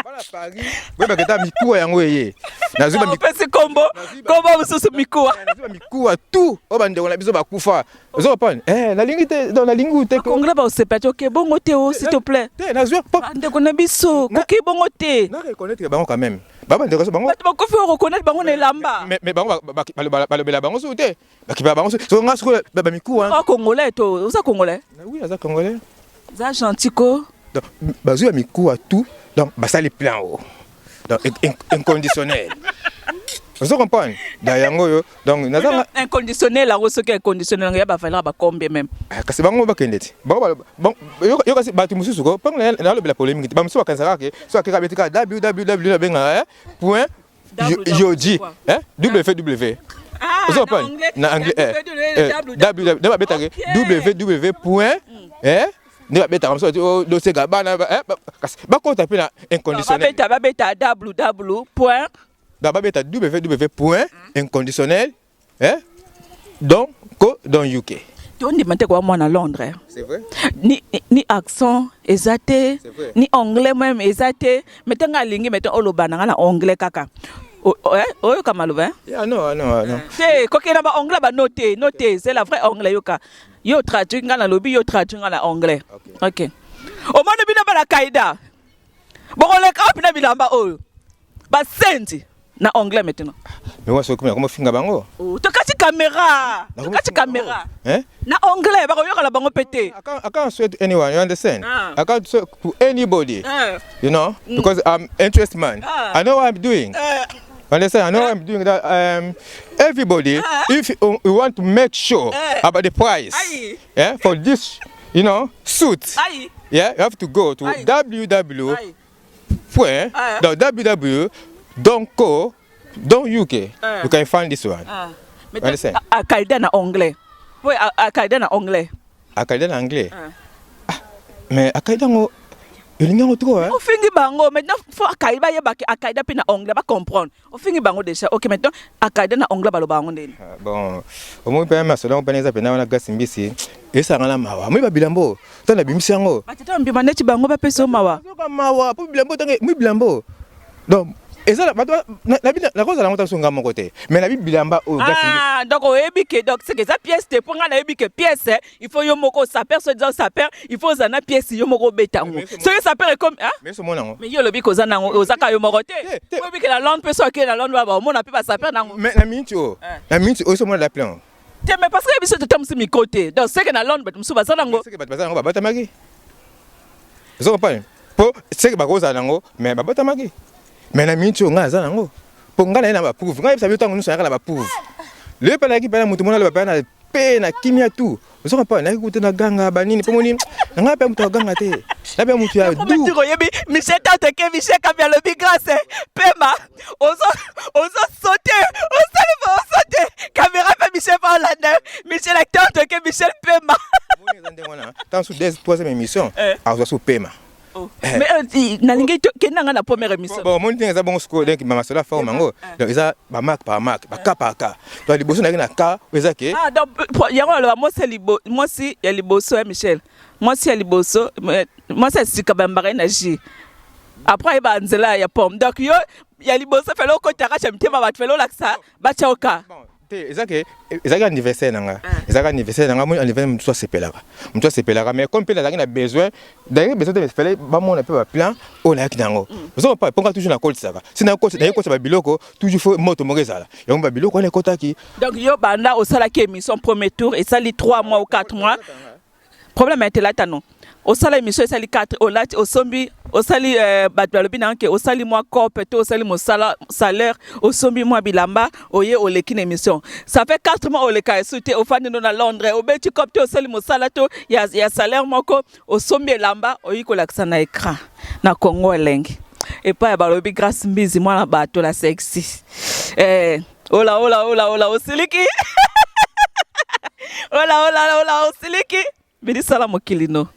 Speaker 1: Bana Paris boyebaka ata mikuwa yango eye.
Speaker 2: Nazwi ba opesi kombo kombo mosusu mikuwa.
Speaker 1: Nazwi ba mikuwa tout oyo bandeko na biso bakufa. Ozo comprendre? Eh, nalingi te, donc nalingi te.
Speaker 2: Congolais ba osepela te, ok bongo te oh, s'il te plaît.
Speaker 1: Te, nazwi
Speaker 2: bandeko na biso, koki bongo te.
Speaker 1: Na reconnaître bango quand même. Ba bandeko so bango.
Speaker 2: Bato bakufi o reconnaître bango na elamba.
Speaker 1: Mais bango balobela bango so te. Bakipa bango so. So nga sikoyo ba mikuwa.
Speaker 2: Oh congolais to, oza congolais?
Speaker 1: Oui, aza congolais.
Speaker 2: Za gentil ko.
Speaker 1: Donc bazwi ya mikuwa tout, donc basali plan o. Donc inconditionnel. Ozo comprendre? Da yango oyo donc
Speaker 2: naza inconditionnel yango soki inconditionnel yango ya ba valeur ba combien même?
Speaker 1: Ah, kasi bango bakende ti. Bango yo kasi bato mosusu ko mpo nalobela polémique te. Ba mosusu bakanisaka ke so akeka beti kaka www na benga point yoji eh ww.
Speaker 2: Ah,
Speaker 1: Ozo comprendre? Na anglais eh. www babetaka www point eh nde babetaka mosusu bati oh, dossier gabana eh, kasi bakota mpe na inconditionnel.
Speaker 2: Babeta babeta ww point.
Speaker 1: Donc babeta www point inconditionnel eh, donc co donc uk.
Speaker 2: Tondima te koya mwana Londres.
Speaker 1: C'est vrai?
Speaker 2: Ni, ni accent eza te, ni anglais même eza te. Mais ntango alingi maintenant oloba na nga na anglais kaka. Oyoka maloba?
Speaker 1: Yeah, non, non, non.
Speaker 2: Te, kokenda ba anglais ba note, note, c'est la vraie anglais yoka. Yo traduit nga na lobi, yo traduit nga na anglais. OK. Omoni bino bana Kaida. Bokoleka wapi na bilamba oyo? Basenzi na anglais maintenant.
Speaker 1: Mais moi soki comme finga bango.
Speaker 2: Oh, tokati caméra. Tokati caméra.
Speaker 1: Hein?
Speaker 2: Na anglais bakoyoka bango pete.
Speaker 1: I can't swear to anyone, you understand?
Speaker 2: Ah.
Speaker 1: I can't swear to anybody.
Speaker 2: Ah.
Speaker 1: You know? Because I'm interest man.
Speaker 2: Ah.
Speaker 1: I know what I'm doing. Understand? I know what I'm doing. That everybody, if you want to make sure about the price,
Speaker 2: Aye.
Speaker 1: yeah, for this, you know, suit,
Speaker 2: Aye.
Speaker 1: yeah, you have to go to
Speaker 2: Aye.
Speaker 1: www
Speaker 2: Aye.
Speaker 1: point
Speaker 2: Aye.
Speaker 1: dot www dot co dot uk.
Speaker 2: Aye.
Speaker 1: You can find this one.
Speaker 2: Ah. Mais
Speaker 1: Understand?
Speaker 2: Akaida na anglais. Oui, Akaida na anglais.
Speaker 1: Akaida na anglais.
Speaker 2: Ah.
Speaker 1: Ah, mais akaida ngo elingi yango trop hein.
Speaker 2: Ofingi bango maintenant faut Akaida bayeba ke Akaida pe na anglais ba comprendre. Ofingi bango déjà. OK maintenant Akaida na anglais baloba yango ndeni.
Speaker 1: Ah, bon, omoni mpe masolo yango mpena eza mpena wana Grâce Mbisi esanga na mawa. Moi babilambo ntango nabimisi yango.
Speaker 2: Batata mbima neti bango bapesa yo mawa.
Speaker 1: Nazoka mawa po bilambo ntango moi bilambo. Donc eza bato nakozala yango ntango nga moko te mais nabi bilamba oyo Grâce Mbisi.
Speaker 2: Ah, donc oyebi ke donc c'est que eza pièce te mpo nga nayebi ke pièce il faut yo moko saper so eza saper il faut ozala na pièce yo moko obeta yango soki saper ekomi ah
Speaker 1: Mais somona yango.
Speaker 2: Mais yo olobi koza nango oza kaka yo moko te.
Speaker 1: Te, te.
Speaker 2: Oyebi ke na Londres mpe so akei na Londres wana baomona mpe basaper nango.
Speaker 1: Mais na minute oyo, na minute oyo somona la plan.
Speaker 2: Te mais parce que biso totambusi micro te donc c'est que na Londres bato mosusu baza nango.
Speaker 1: Seke bato baza nango babatamaki. Ozo comprendre? Po seke bakozala nango mais babatamaki. Mais na minute oyo ngai naza nango. Po ngai naye na ba preuve. Ngai yebisa bino ntango nyonso nayaka na ba preuve. Lelo mpe nayaki mpe na moto moko naloba mpe na pe na kimia tout. Ozo comprendre? Nayaki kuta na ganga banini po moni na ngai mpe moto ya ganga te. Na mpe moto ya
Speaker 2: Premier
Speaker 1: doux.
Speaker 2: tour oyebi Michel Tanteke Michel Kabi alobi grâce pema ozo ozo sauter osali ba osote caméra pe Michel pa olanda Michel Tanteke Michel pema.
Speaker 1: Omoni eza ndenge wana. Ntango su des troisième émission
Speaker 2: Eh.
Speaker 1: azwa su pema.
Speaker 2: Oh. Mais nalingi kende nga na première émission.
Speaker 1: Bon, omoni ndenge eza bongo sikoyo donc masolo ya forme yango donc eza ba marque par marque ba cas par cas. Donc liboso nayaki na cas oyo eza ke
Speaker 2: Ah donc yango aloba mwasi ya libo mwasi ya liboso ya Michel mwasi ya liboso mwasi ya sika bayambaka ye na jus après ayeba nzela ya pomme donc yo ya liboso fele okota kati ya mitema bato fele olakisa batya oka.
Speaker 1: Bon, te eza ke ezalaki anniversaire na nga ezalaki anniversaire na nga moni anniversaire motu asepelaka motu asepelaka mais comme mpe nazalaki na besoin nazalaki besoin te mais fallait bamona mpe baplan oyo nayaki na yango ozo comprendre mpo nga toujours nakotisaka si naye kotisa babiloko toujours faut moto moko ezala yango babiloko wana ekotaki.
Speaker 2: Donc yo banda osalaki émission premier tour esali 3 mois ou 4 mois problème ya telata non osala émission esali 4 olati osombi osali bato balobi na ke osali mwa cope to osali mosala salaire osombi mwa bilamba oye oleki na émission ça fait 4 mois oleka esu te ofandi no na Londres obeti cope te osali mosala to ya salaire moko osombi elamba oyi kolakisa na écran na Congo elengi epai ya balobi Grâce Mbizi mwana bato la sexy ola ola ola ola osiliki ola ola ola osiliki bilisala mokili no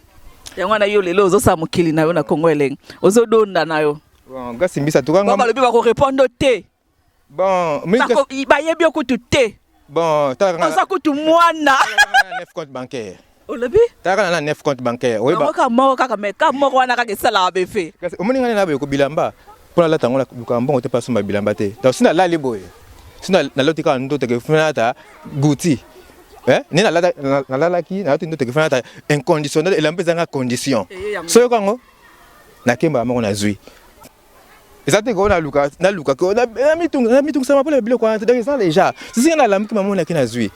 Speaker 2: yango wana yo lelo ozosala mokili na yo na Congo elengi ozodonda na yo.
Speaker 1: Bon, Grâce Mbisi en tout cas
Speaker 2: nga balobi bakorépondre te.
Speaker 1: Bon, mais
Speaker 2: bayebi yo kutu te.
Speaker 1: Bon, tala
Speaker 2: oza kutu mwana.
Speaker 1: Neuf compte bancaire.
Speaker 2: Olobi?
Speaker 1: Talaka na 9 compte bancaire. Oyeba.
Speaker 2: Yango kaka moko kaka mais kaka moko wana kaka esalaka ba effet.
Speaker 1: Kasi omoni ngai na boye ko bilamba mpo nalata yango luka mbongo te mpo asomba bilamba te. Donc si nalali boye si naloti kaka ndoto ke funa nalata Gucci. Eh, nde nalata nalalaki nalati ndoto ke funa nalata inconditionnel elamba ezanga condition. Soki yango nakembaka moko nazwi. Eza te ko naluka naluka ko namitungisama mpona biloko wana te. Donc eza déjà sisi nga nalamuki mamonaki nazwi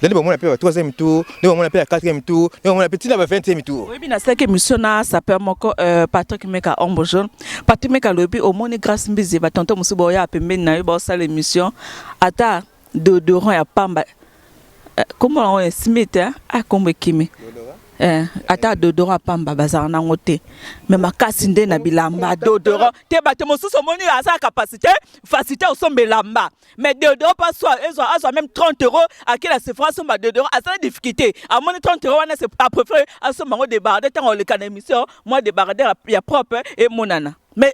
Speaker 1: nde bomona mpe ba 3e tour, nde bomona mpe ya 4e tour, nde bomona mpe ntina ba 20e tour.
Speaker 2: Oyebi nasalaki émission na sapeur moko Patrick Meka ombre jaune. Patrick Meka alobi omoni Grâce Mbizi ba tonton mosusu baoya pembeni na yo baosala émission ata deodorant ya pamba kombo yango Smith ah kombo ekimi ata deodorant ya pamba bazala nango te mais makasi nde na bilamba deodorant te. Bato mosusu omoni aza capacité facilité osomba elamba mais deodorant pa soit ezwa azwa même 30 € akela Sephora asomba deodorant asala difficulté. Amoni 30 € wana apréféré asomba yango débardeur. Ntango oleka na émission mwa débardeur ya propre emonana, mais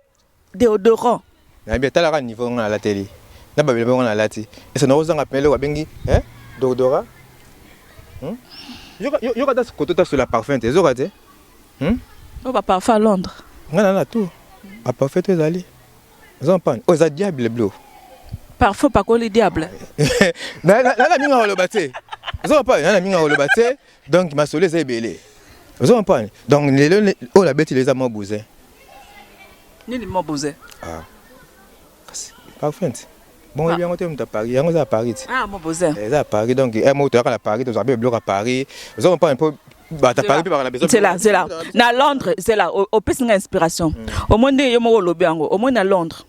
Speaker 2: déodorant.
Speaker 1: Nayebi etalaka niveau nga nalateli na babilamba ngo nalati ese nakozanga pene eloko babengi deodorant. Yoka ta koto ta sur la parfum te ezoka te.
Speaker 2: Oyo baparfum à Londres.
Speaker 1: Nga na tout baparfum to ezali oza mpane oyo eza diable bleu.
Speaker 2: Parfum pakoli diable.
Speaker 1: Nana mingi koloba te, oza mpane nana mingi koloba te. Donc masolo eza ebele, oza mpane. Donc lelo oyo nabeti eza mwa bousin.
Speaker 2: Nini mwa bousin?
Speaker 1: Ah, kasi parfum te bon oyebi yango te. Moto ya Paris, yango eza ya Paris te.
Speaker 2: Ah, mwa bousin.
Speaker 1: Eza ya Paris. Donc moko toyaka na Paris, tozwaka mpe biloko ya Paris, oza mpane mpo bato ya Paris mpe baka na besoin.
Speaker 2: Zela, zela, na Londres, zela, opesi nga inspiration. Omoni ndenge yo moko olobi yango, omoni na Londres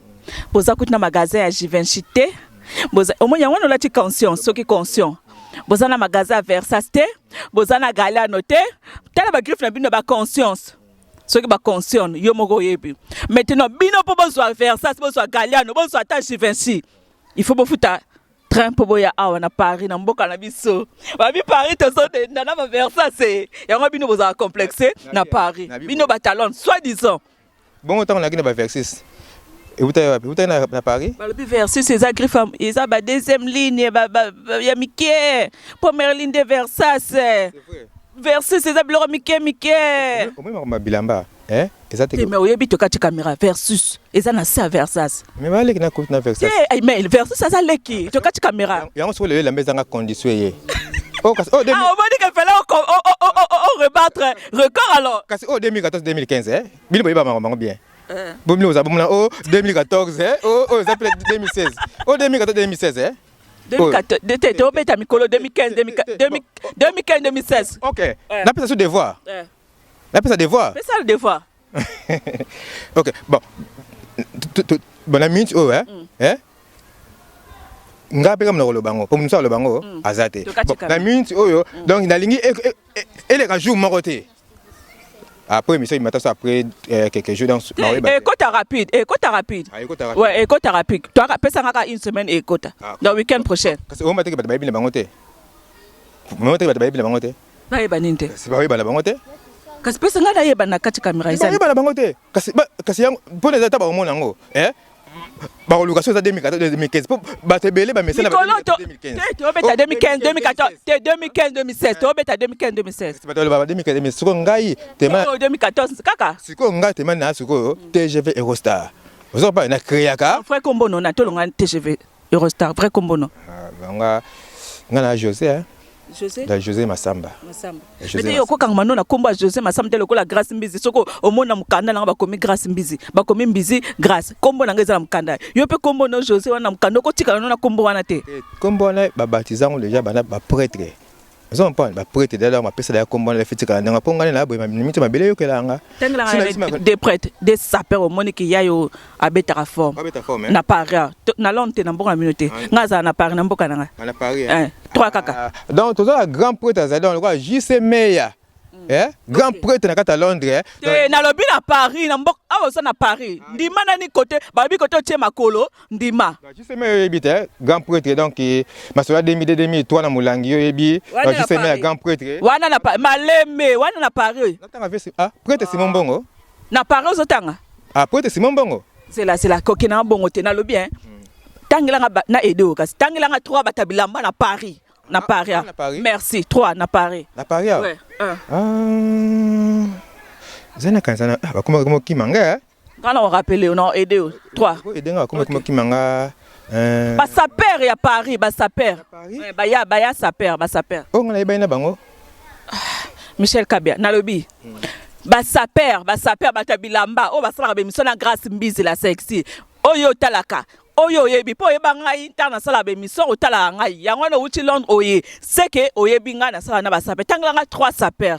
Speaker 2: boza kuti na magasin ya Givenchy te. Omoni yango wana olati conscience, soki conscient boza na magasin ya Versace te, boza na Galliano te. Tala bagriffe na bino, baconscience soki baconscione yo moko oyebi. Maintenant bino mpo bozwa Versace, bozwa Galliano, bozwa ata Givenchy, il faut bofuta train mpo boya awa na Paris, na mboka na biso. Babi Paris tozodenda na baversace yango. Bino bozala complexe na Paris, bino batalon soit disant.
Speaker 1: Bongo ntango nayaki na baversace eutaki wapi? Eutaki na Paris.
Speaker 2: Balobi Versace eza griffe, eza ba deuxième ligne ya mike, première ligne de Versace. Versace eza biloko mike mike.
Speaker 1: Omoi makambo ya bilamba eza te.
Speaker 2: Mais oyebi tokati caméra, Versus eza na se ya Versace.
Speaker 1: Mais baleki na na Versace.
Speaker 2: Te, mais Versus aza leki, tokati caméra.
Speaker 1: Yango soki lelo elamba ezanga condition ye.
Speaker 2: Oh, kasi oh, ah, omoni ke fallait o rebattre record alors.
Speaker 1: Kasi oh, 2014 2015 bino boyeba makambo bango bien. Bo bino boza bomona oh 2014 oh oh eza peut 2016 oh 2014 2016
Speaker 2: 2014 te, tobeta mikolo 2015 2015 2016.
Speaker 1: OK, napesa so devoir, napesa devoir.
Speaker 2: Pesa le devoir.
Speaker 1: OK, bon, bon, na minute oyo nga mpe kama na koloba yango mpo mosu aloba yango aza te. Na minute oyo donc nalingi eleka jour moko te après émission imata so après quelques jours donc.
Speaker 2: Ekota rapide, ekota rapide. Ouais, ekota rapide. Toaka pesa ngaka une semaine, ekota dans week-end prochain.
Speaker 1: Kasi omba teke bato bayebi na bango te, omba teke bato bayebi na bango te.
Speaker 2: Bayeba nini te?
Speaker 1: Kasi bayeba na bango te.
Speaker 2: Kasi pesa ngai nayeba na kati caméra.
Speaker 1: Bayeba na bango te. Kasi yango mpona eza ta bakomona yango bakoluka so eza 2014 2015 mpo bato ebele bamesana.
Speaker 2: Tobeta 2015 2014 te, 2015 2016, tobeta 2015 2016.
Speaker 1: Bato baloba 2015, sikoyo ngai tema
Speaker 2: 2014 kaka.
Speaker 1: Sikoyo ngai tema na sikoyo TGV Eurostar, ozoka pa na créaka.
Speaker 2: Vrai kombo no na tolonga TGV Eurostar, vrai kombo no?
Speaker 1: Nga na José.
Speaker 2: José.
Speaker 1: Da José Masamba.
Speaker 2: Masamba. Mete yo okokanga no na kombo ya José Masamba te lokola Grâce Mbizi. Soki omona mokanda nanga bakomi Grâce Mbizi, bakomi Mbizi Grâce. Kombo nanga eza na mokanda. Yo mpe kombo no José wana na mokanda okotikala no na kombo wana te.
Speaker 1: Kombo wana babatiza yango déjà bana baprêtre, ozo comprendre, baprêtre dala bapesa ya kombo wana efitikala ndenge mpo ngai na boye mito mabele eyokelanga.
Speaker 2: Tangelanga des prêtres, des sapeurs, omoni ki yayo abetaka forme.
Speaker 1: Abeta forme.
Speaker 2: Na Paris, na Londres te, na mboka na bino te. Nga azala na Paris, na mboka na nga.
Speaker 1: Na Paris.
Speaker 2: Trois kaka.
Speaker 1: Donc toza na grand prêtre azali donc lokola JC Meya, grand prêtre na kati ya Londres.
Speaker 2: Te, nalobi na Paris, na mboka awa oza na Paris. Ndima nani kote balobi kote otie makolo, ndima.
Speaker 1: JC Meya oyebi te, grand prêtre. Donc masolo ya 2002 2003 na molangi yo oyebi JC Meya, grand prêtre.
Speaker 2: Wana na malembe wana na Paris.
Speaker 1: Natanga vesi, ah, prêtre Simon Mbongo.
Speaker 2: Na Paris ozotanga.
Speaker 1: Ah, prêtre Simon Mbongo.
Speaker 2: Zela, zela, kokende na bongo te. Nalobi tangelanga na aide oyo, kasi tangelanga trois bata bilamba na Paris, na Paris.
Speaker 1: Na Paris.
Speaker 2: Merci, trois na Paris.
Speaker 1: Na Paris.
Speaker 2: Ouais.
Speaker 1: Ah. Eza na kanisa na ah, bakoma koma kima nga. Eh?
Speaker 2: Nga na rappeler yo, na aider yo. 3.
Speaker 1: Ko aider nga bakoma koma kima nga.
Speaker 2: Euh... Ba saper ya Paris, ba saper. Ouais, baya baya saper, ba saper.
Speaker 1: Oh nga na yebani na bango.
Speaker 2: Ah, Michel Kabia, nalobi. Ba saper, ba saper bato ya bilamba oyo basalaka ba émission na Grâce Mbizi la sexy. Oyo otalaka, oyo oyebi mpo oyeba ngai ntango nasalaka ba émission otalaka ngai. Yango wana owuti Londres oye, c'est que oyebi ngai nasalaka na ba saper. Tangela ngai 3 saper.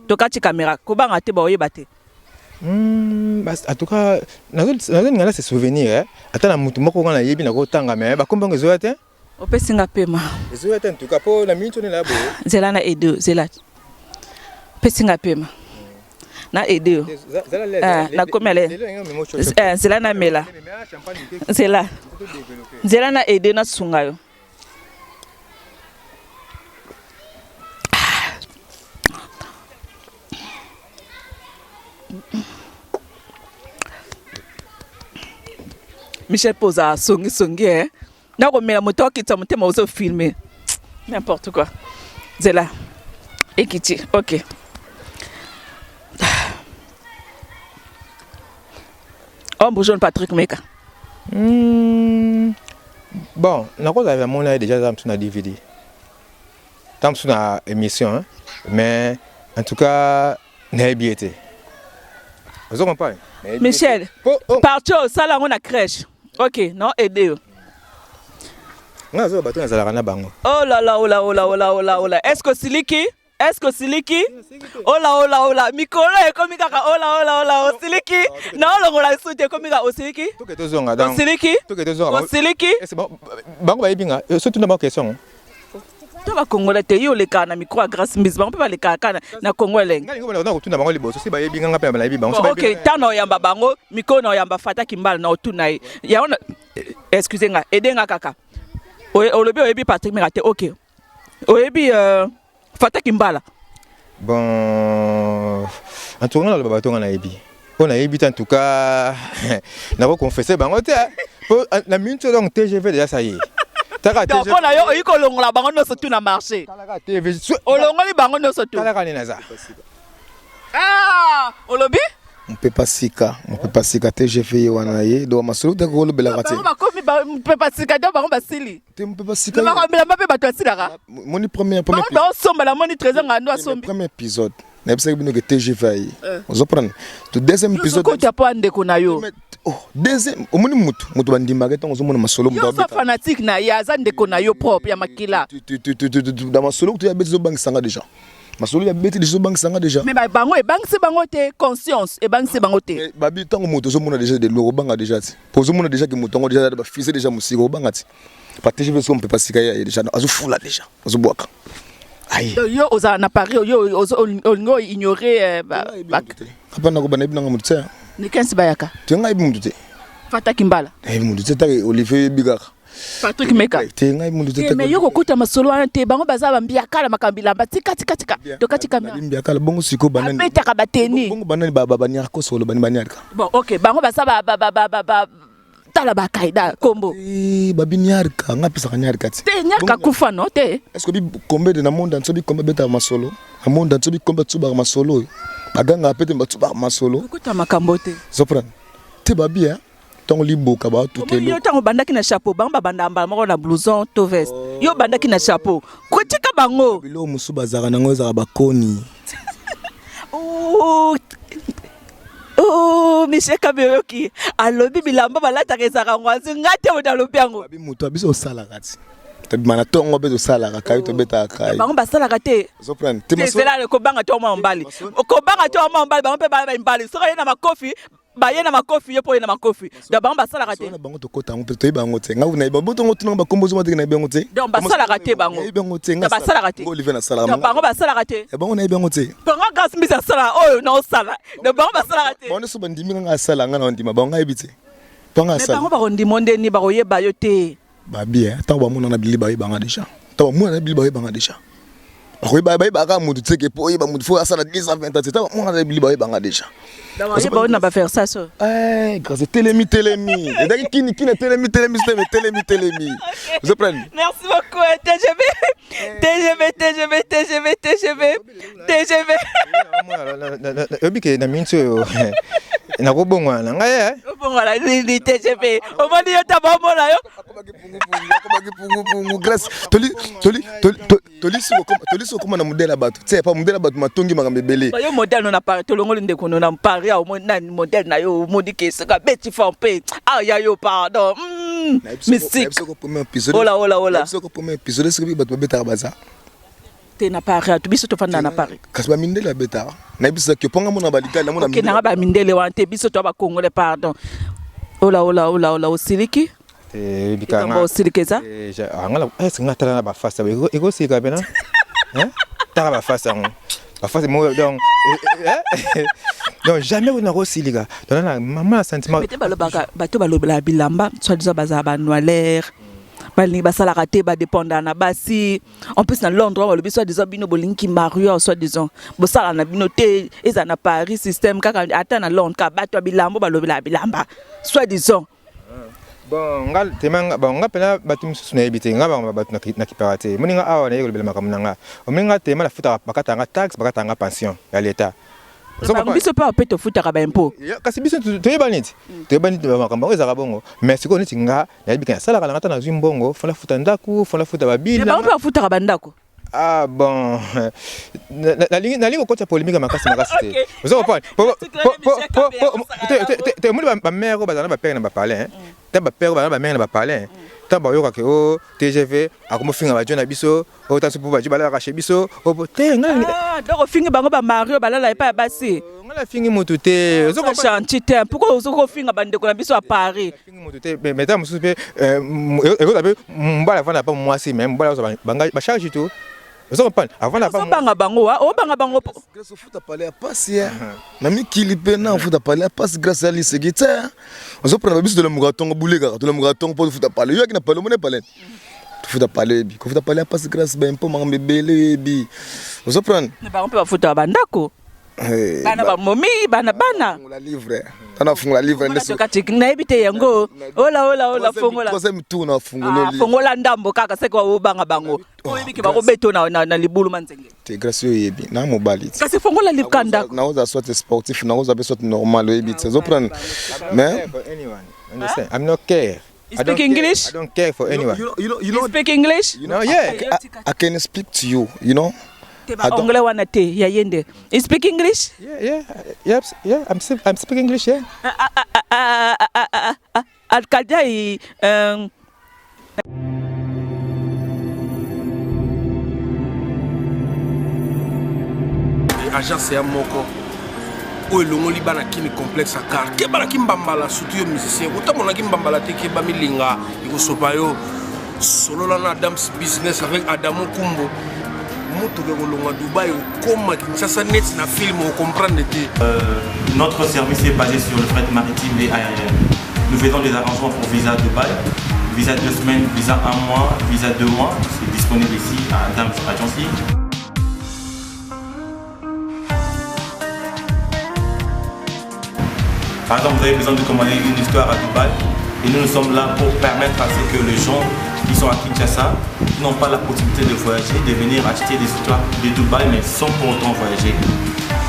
Speaker 2: Tokati camera, kobanga te baoyeba te.
Speaker 1: En tout cas, nazolinga na se souvenir eh? Ata na mutu moko nga nayebi nakotanga mais bakombo yango ezoya te.
Speaker 2: Opesi nga pema.
Speaker 1: Ezoya te en tout cas po na minute oyo na boye.
Speaker 2: Zela na aide yo, zela. Opesi nga pema. Na aide yo. Eh, nakomi ale. Eh, zela na mela. Zela. Zela na aide na sunga yo. Michel Poza songi songi eh. Nakomela moto akitisa motema ozo filmer. N'importe quoi. Zela. Ekiti. OK. Ombre jaune Patrick Meka.
Speaker 1: Bon, nakozala namona ye déjà aza mosusu na DVD. Ntango mosusu na émission, hein? Mais en tout cas nayebi ye te. Ozo comprendre?
Speaker 2: Michel, oh. Parti osala yango na crèche. Ok, non aide yo.
Speaker 1: Nga nazoba bato nazalaka na bango.
Speaker 2: Oh là là, oh là, oh là, oh là, oh là, oh là. Est-ce que osiliki? Est-ce que osiliki? Ola ola ola, mikolo ekomi kaka ola ola ola osiliki. Na olongola lisusu te ekomi kaka osiliki.
Speaker 1: Toke tozonga donc.
Speaker 2: Osiliki?
Speaker 1: Toke tozonga.
Speaker 2: Osiliki?
Speaker 1: Bango bayebi nga, surtout na bango question.
Speaker 2: To ba congolais te yo olekaka na micro ya Grâce Mbizi bango mpe balekaka kaka na Congo elengi.
Speaker 1: Ngai lingo na kotuna bango liboso si bayebi nga nga mpe nayebi bango.
Speaker 2: Bon, ok, ntango na oyamba bango mikolo na oyamba Fata Kimbala na otuna ye yango na excuse nga aide nga kaka olobi oyebi Patrick Mira te ok oyebi euh, Fata Kimbala.
Speaker 1: Bon, en tout cas naloba bato nga nayebi mpo nayebi te en tout cas nako confesser bango te mpo na minute oyo donc TGV déjà ça y est.
Speaker 2: Taka Donc mpo na yo oyi kolongola bango nyonso tu na marché.
Speaker 1: Talaka TV.
Speaker 2: Olongoli bango nyonso tu.
Speaker 1: Talaka nini naza.
Speaker 2: Ah, olobi?
Speaker 6: Mpepa sika, mpepa sika TGV ye wana ye donc masolo te kolobelaka te.
Speaker 2: Bango bakomi mpepa sika donc bango basili.
Speaker 6: Te mpepa sika.
Speaker 2: Makambo mpe bato basilaka.
Speaker 6: Moni premier premier.
Speaker 2: Bango baosomba na moni Trésor Ngando asombi.
Speaker 6: Premier épisode. Nayebisaki bino ke TGV aye. Ozo prendre. To deuxième épisode.
Speaker 2: Okota po ndeko na yo.
Speaker 6: Oh, deuxième omoni mutu mutu bandimaka ntango ozomona masolo
Speaker 2: mutu abeta. Yo fanatique na ye aza ndeko na yo propre ya makila.
Speaker 6: Na masolo kutu ya beti ozobangisanga déjà. Masolo ya beti déjà ozobangisanga déjà.
Speaker 2: Mais bango ebangisi bango te conscience ebangisi bango te.
Speaker 6: Babi ntango moto ozomona déjà de loin obanga déjà ti. Po ozomona déjà ke moto yango déjà bafise déjà mosika obanga ti. Pa TGV soki mopepa sika ye déjà azofula déjà azobwaka.
Speaker 2: Aye. Donc yo ozala na Paris yo olingi o ignorer
Speaker 6: Papa nako bana yebi nanga moto te.
Speaker 2: Nikensi bayaka.
Speaker 6: Te ngai yebi moto te.
Speaker 2: Fata Kimbala.
Speaker 6: Yebi moto te taka Olivier yebi kaka.
Speaker 2: Patrick Meka.
Speaker 6: Te ngai moto te.
Speaker 2: Mais yo kokota masolo wana te bango baza ba mbiakala makambo bilamba tika tika tika. Tokati kamera.
Speaker 6: Mbiakala bongo siko banani.
Speaker 2: Abetaka bateni.
Speaker 6: Bongo banani ba ba baniarko solo bani baniarka.
Speaker 2: Bon OK bango baza ba ba ba ba ba tala ba kaida kombo.
Speaker 6: Eh babi niarka nga pesaka niarka
Speaker 2: te. Te niarka kufa no te.
Speaker 6: Est-ce que bi kombe de na monde entier bi kombe beta masolo. Na monde entier bi kombe tsubaka masolo. Baganga pete ba tsubaka masolo.
Speaker 2: Kokota makambo te.
Speaker 6: Zopran. Te babi hein. Ntango liboka batutelo.
Speaker 2: Yo ntango obandaki na chapeau bango babanda mbala moko na blouson to veste. Yo obandaki na chapeau. Kotika bango.
Speaker 6: Biloko mosusu bazalaka nango ezalaka bakoni.
Speaker 2: Oh, Michel Kabeyoki alobi bilamba balataka ezalaka ngwanzi nga te moto alobi yango.
Speaker 6: Babi moto biso osalaka ti. Tobima na tongo mpe tosalaka kai tobetaka kai.
Speaker 2: Bango basalaka te.
Speaker 6: Ozoprendre. Te
Speaker 2: zela kobanga to mwa mobali. Kobanga to mwa mobali bango mpe baya mibali. Soki aye na makofi baye na makofi yo mpo oye na makofi. Donc bango basalaka te.
Speaker 6: Na bango tokota yango mpe toyeba yango te. Ngai nayebi bango tongo tuna bakombo zoma te nayebi yango te.
Speaker 2: Donc basalaka te bango.
Speaker 6: Nayebi yango te.
Speaker 2: Nga basalaka te.
Speaker 6: Olivier nasalaka.
Speaker 2: Donc bango basalaka te.
Speaker 6: Ya bango nayebi yango te.
Speaker 2: Bango Grâce Mbizi asala oyo na osala. Donc bango basalaka te.
Speaker 6: Bango nyonso bandimi nga asala nga na ndima bango nayebi te. Bango asala.
Speaker 2: Mais bango bakondima ndeni bakoyeba yo te.
Speaker 6: Babi hein, tango bamona na bilili bayeba nga déjà. Tango bamona na bilili bayeba nga déjà. Bakoyeba bayeba kaka mutu te ke po oyeba mutu faut asala 10 ans 20 ans te. Tango bamona na bilili bayeba nga déjà.
Speaker 2: Bayeba oyo na ba Versace oyo.
Speaker 6: Eh, grâce telemi telemi. Ezalaki kini kini telemi telemi telemi telemi telemi. Vous comprenez?
Speaker 2: Merci beaucoup TGV. TGV TGV TGV TGV TGV.
Speaker 1: Oyebi ke na miniti oyo nakobongwana na ngai eh.
Speaker 2: Obongwana nini te GP? Omoni yo ta baomona yo.
Speaker 6: Akomaki pungupungu Grace. Toli toli toli tolisi kokoma tolisi kokoma na modèle ya bato. Tse pa modèle ya bato matongi makambo ebele.
Speaker 2: Ba yo modèle no na Paris tolongoli ndeko no na Paris omoni nani modèle na yo omoni ke soki abeti fort mpe ah ya yo pardon. Mystique. Ola ola ola.
Speaker 6: Biso ko premier épisode soki bato babetaka baza.
Speaker 2: Te na Paris atu biso tofanda na Paris.
Speaker 6: Kasi ba mindele abetaka. Nayebisaki yo mpo nga mona ba ligali namona
Speaker 2: mindele. Okendaka ba mindele wana te biso to ba congolais pardon. Ola ola ola ola osiliki?
Speaker 1: Te
Speaker 2: bikanga. Osiliki eza?
Speaker 1: Nga na est-ce nga tala na ba face ekosilika pena? Hein? Tala ba face yango. Ba face moko donc donc jamais on nakosilika. Donc na maman sentiment.
Speaker 2: Mais te balobaka bato balobela bilamba soit disant bazala ba noilère. Balingi basalaka te ba dépendant na basi. En plus na Londres balobi soit disant bino bolingi ki mariage soit disant bosala na bino te eza na Paris système kaka ata na Londres ka bato ya bilamba balobela bilamba soit disant.
Speaker 1: Bon nga tema bon nga pena bato mosusu nayebi te nga bango bato nakipaka te moni nga awa naye kolobela makambo na nga omoni nga tema nafutaka bakata nga taxe bakata nga pension ya l'etat.
Speaker 2: Bango biso mpe mpe tofutaka ba impôt.
Speaker 1: Kasi biso toyebani ti toyebani makambo yango ezalaka bongo mais sikoyo neti nga nayebi ke nasalaka na nga ata nazwi mbongo fo nafuta ndako fo nafuta babile.
Speaker 2: Bango mpe bafutaka bandako.
Speaker 1: Ah bon, nalingi nalingi kokotisa polémique ya makasi makasi te. Ozo comprendre? Te omoni ba mère oyo bazala na ba père na ba palais, ta ba père oyo bazala na ba mère na ba palais, tango bayoka ke oh TGV akomofinga ba djo na biso, oh tanso po ba djo balalaka chez biso, oh te
Speaker 2: ngai. Ah donc ofingi bango ba mari oyo balala epai ya basi.
Speaker 1: Ngai nafingi mutu te.
Speaker 2: Ozo comprendre? Gentil te. Pourquoi ozo kofinga bandeko na biso ya Paris?
Speaker 1: Fingi moto te mais ntango mosusu mpe ekozala mpe mobali avanda pa mwasi mais mobali azwa ba charge tout ozo comprendre avanda pa
Speaker 2: obanga bango wa obanga bango
Speaker 6: Grace ofuta pale ya pasi ya na mikili mpe na ofuta pale ya pasi grâce ya liseki te ozo prendre biso tolembuka tongo bule kaka tolembuka tongo mpo tofuta pale yo yaki na pale omoni pale tofuta pale oyebi kofuta pale ya pasi grâce ba impôt makambo ebele oyebi ozo prendre
Speaker 2: bango mpe bafutaka bandako
Speaker 6: Eh,
Speaker 2: bana bamomi bana bana
Speaker 6: fungola livre tana fungola livre nde
Speaker 2: kati nayebi te yango ola ola ola fongola
Speaker 6: troisième tour na fungola
Speaker 2: ah, fongola ndambo kaka seke obanga bango oh, oyebi ke bakobeto na, na, na libulu manzenge
Speaker 6: te grâce oyo oyebi na mobali
Speaker 2: kasi fongola likanda
Speaker 6: nakoza soit sportif nakoza mpe soit normal oyebi te ozoprendre mais
Speaker 1: I'm not care.
Speaker 2: You speak English?
Speaker 1: I don't care for anyone.
Speaker 2: You speak English?
Speaker 6: You know,
Speaker 1: yeah.
Speaker 6: I can speak to you, you know.
Speaker 2: Te ba anglais wana te ya yende. You speak English?
Speaker 1: Yeah, yeah. Yep, yeah, I'm speaking English, yeah.
Speaker 2: Alcalde i
Speaker 7: Agence ya moko oyo elongoli bana kini complexe ya car keba na kimbambala surtout yo musicien kotambola na kimbambala te keba milinga ekosopa yo solola na adams business avec adamo kumbo motuka ekolongwa dubai okoma kinshasa neti na film okomprendre te.
Speaker 5: Notre service est basé sur le fret maritime et aérien. Nous faisons des arrangements pour visa Dubaï, visa 2 semaines, visa 1 mois, visa 2 mois. C'est disponible ici à Adams Agency. Par exemple, vous avez besoin de commander une histoire à Dubaï et nous, nous sommes là pour permettre à ce que les gens qui sont à Kinshasa, qui n'ont pas la possibilité de voyager, de venir acheter des histoires de Dubaï, mais sans pour autant voyager.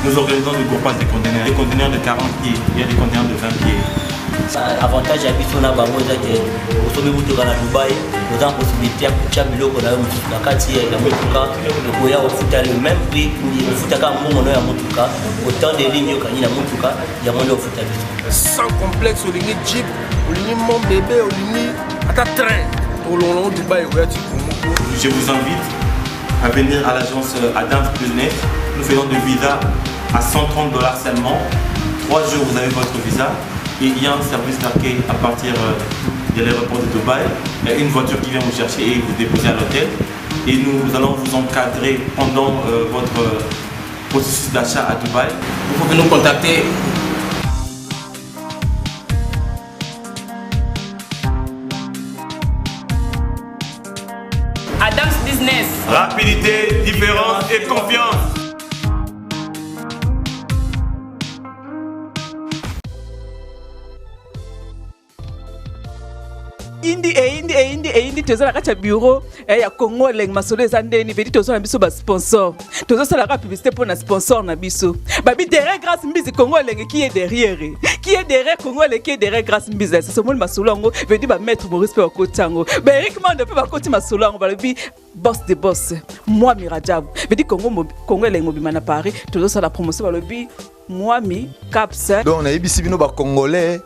Speaker 5: Nous organisons des groupes des conteneurs, des conteneurs de 40 pieds, il y a des conteneurs de 20 pieds.
Speaker 8: Avantage ya biso na bango eza ke osombi motuka na Dubai, oza na possibilité ya kotia biloko na yo mosusu na kati ya motuka, okoya ofuta le même prix, ofuta kaka mbongo na yo ya motuka, autant de ligne okangi na motuka, yango nde ofuta biso.
Speaker 7: Sans complexe, olingi jeep, olingi mon bébé, olingi ata train, tolongola ngo Dubai okoya ti Congo.
Speaker 5: Je vous invite à venir à l'agence Adams Business. Nous faisons des visas à 130 $ seulement. 3 jours, vous avez votre visa. Et il y a un service d'accueil à partir de l'aéroport de Dubaï. Il y a une voiture qui vient vous chercher et vous déposer à l'hôtel. Et nous allons vous encadrer pendant votre processus d'achat à Dubaï.
Speaker 7: Vous pouvez nous contacter.
Speaker 4: Adams Business.
Speaker 5: Rapidité, différence et confiance.
Speaker 2: Indi, eh, indi, eh, indi, eh, indi. Eyindi, toza na kati ya bureau eh, ya Congo Elengi. Masolo eza ndeni vedi, toza na biso basponsor, tozosalaka publicité mpo na sponsor na biso. Babi derrière Grâce Mbizi, Congo Elengi. Qui est derrière? Qui est derrière Congo Elengi? Qui est derrière Grâce Mbizi? Sasomoni masolo yango vedi, bamaître Maurice mpe bakoti yango, baEric Mande mpe bakoti masolo yango, balobi boss de boss Mwami Rajabu. Vedi Congo, Congo Elengi mobima na Paris, tozosala promotion, balobi Mwami Caps.
Speaker 9: Donc nayebisi bino bacongolais,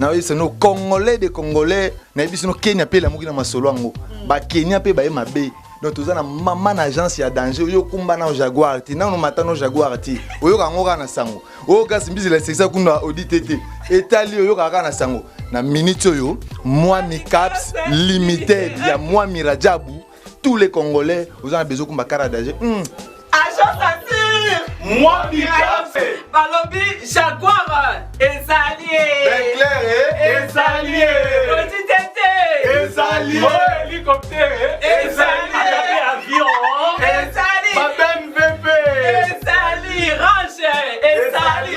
Speaker 9: nayebisi bino Congolais de Congolais, nayebisi bino Kenya mpe elamuki na masolo yango. Bakenya mpe baye mabe. Donc toza na mama na agence ya danger. Oyo okumba na Jaguar te, nano mata no Jaguar te, oyoka yango kaka na sango. Oyo kasi Mbisi la sekisa kuna odi te te etali, oyokaka kaka na sango. Na minute oyo, Mwami Caps Limited ya Mwami Rajabu, tous les Congolais, oza na besoin kumba car ya danger.
Speaker 4: Agence assure.
Speaker 9: Mwami Caps.
Speaker 4: Balobi Jaguar ezali.
Speaker 9: Ezali.
Speaker 4: Odi tete.
Speaker 9: Ezali.
Speaker 5: Hélicoptère.
Speaker 4: Ezali.
Speaker 5: Avion.
Speaker 4: Ezali.
Speaker 9: Ba BMW.
Speaker 4: Ezali Range. Ezali.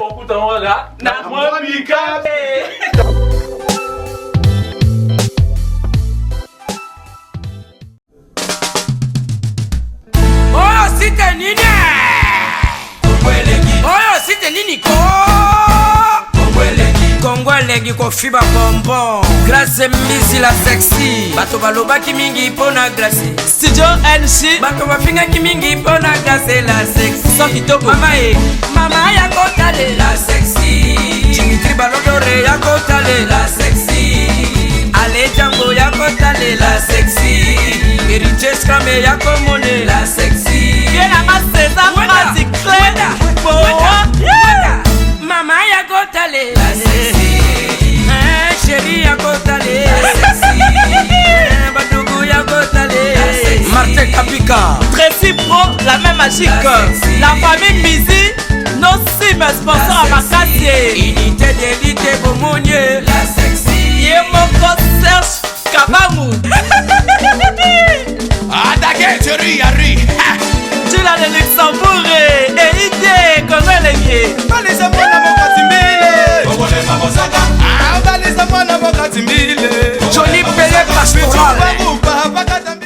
Speaker 5: Okuta wana
Speaker 4: na
Speaker 5: Mwami Caps.
Speaker 3: Oyo site nini? Oyo site nini ko? Kongo Elengi, kofiba bonbon. Grâce Mbisi la sexy, bato balobaki mingi mpo na Grâce.
Speaker 4: Studio NG.
Speaker 3: Bato bafingaki mingi mpo na Grâce la sexy.
Speaker 4: So kitoko.
Speaker 3: Mama e, mama ya kotalela sexy, Dimitri Balodore ya kotalela sexy, Ale Jango ya kotalela sexy, Héritier Scrame ya komonela sexy.
Speaker 4: Ye nanga César Mati Clé. Boa.
Speaker 3: Mama ya kotalela sexy, eh, chéri ya kotalela sexy, eh, badugu ya kotalela sexy.
Speaker 4: Martin Kapika. Tracy Pro, la main magique. La famille Mbizi, nos sim sponsor à Makasi.
Speaker 3: Unité d'élite bomonie la sexy.
Speaker 4: Ye moko Serge Kabangu.
Speaker 10: Attaquez, chéri, Harry.
Speaker 4: Jula de Luxembourg et Ide Congo Elengi.
Speaker 10: Balisa mwana mokati mbile. Balisa mwana mokati mbile.
Speaker 3: Johnny Pele Pastoral.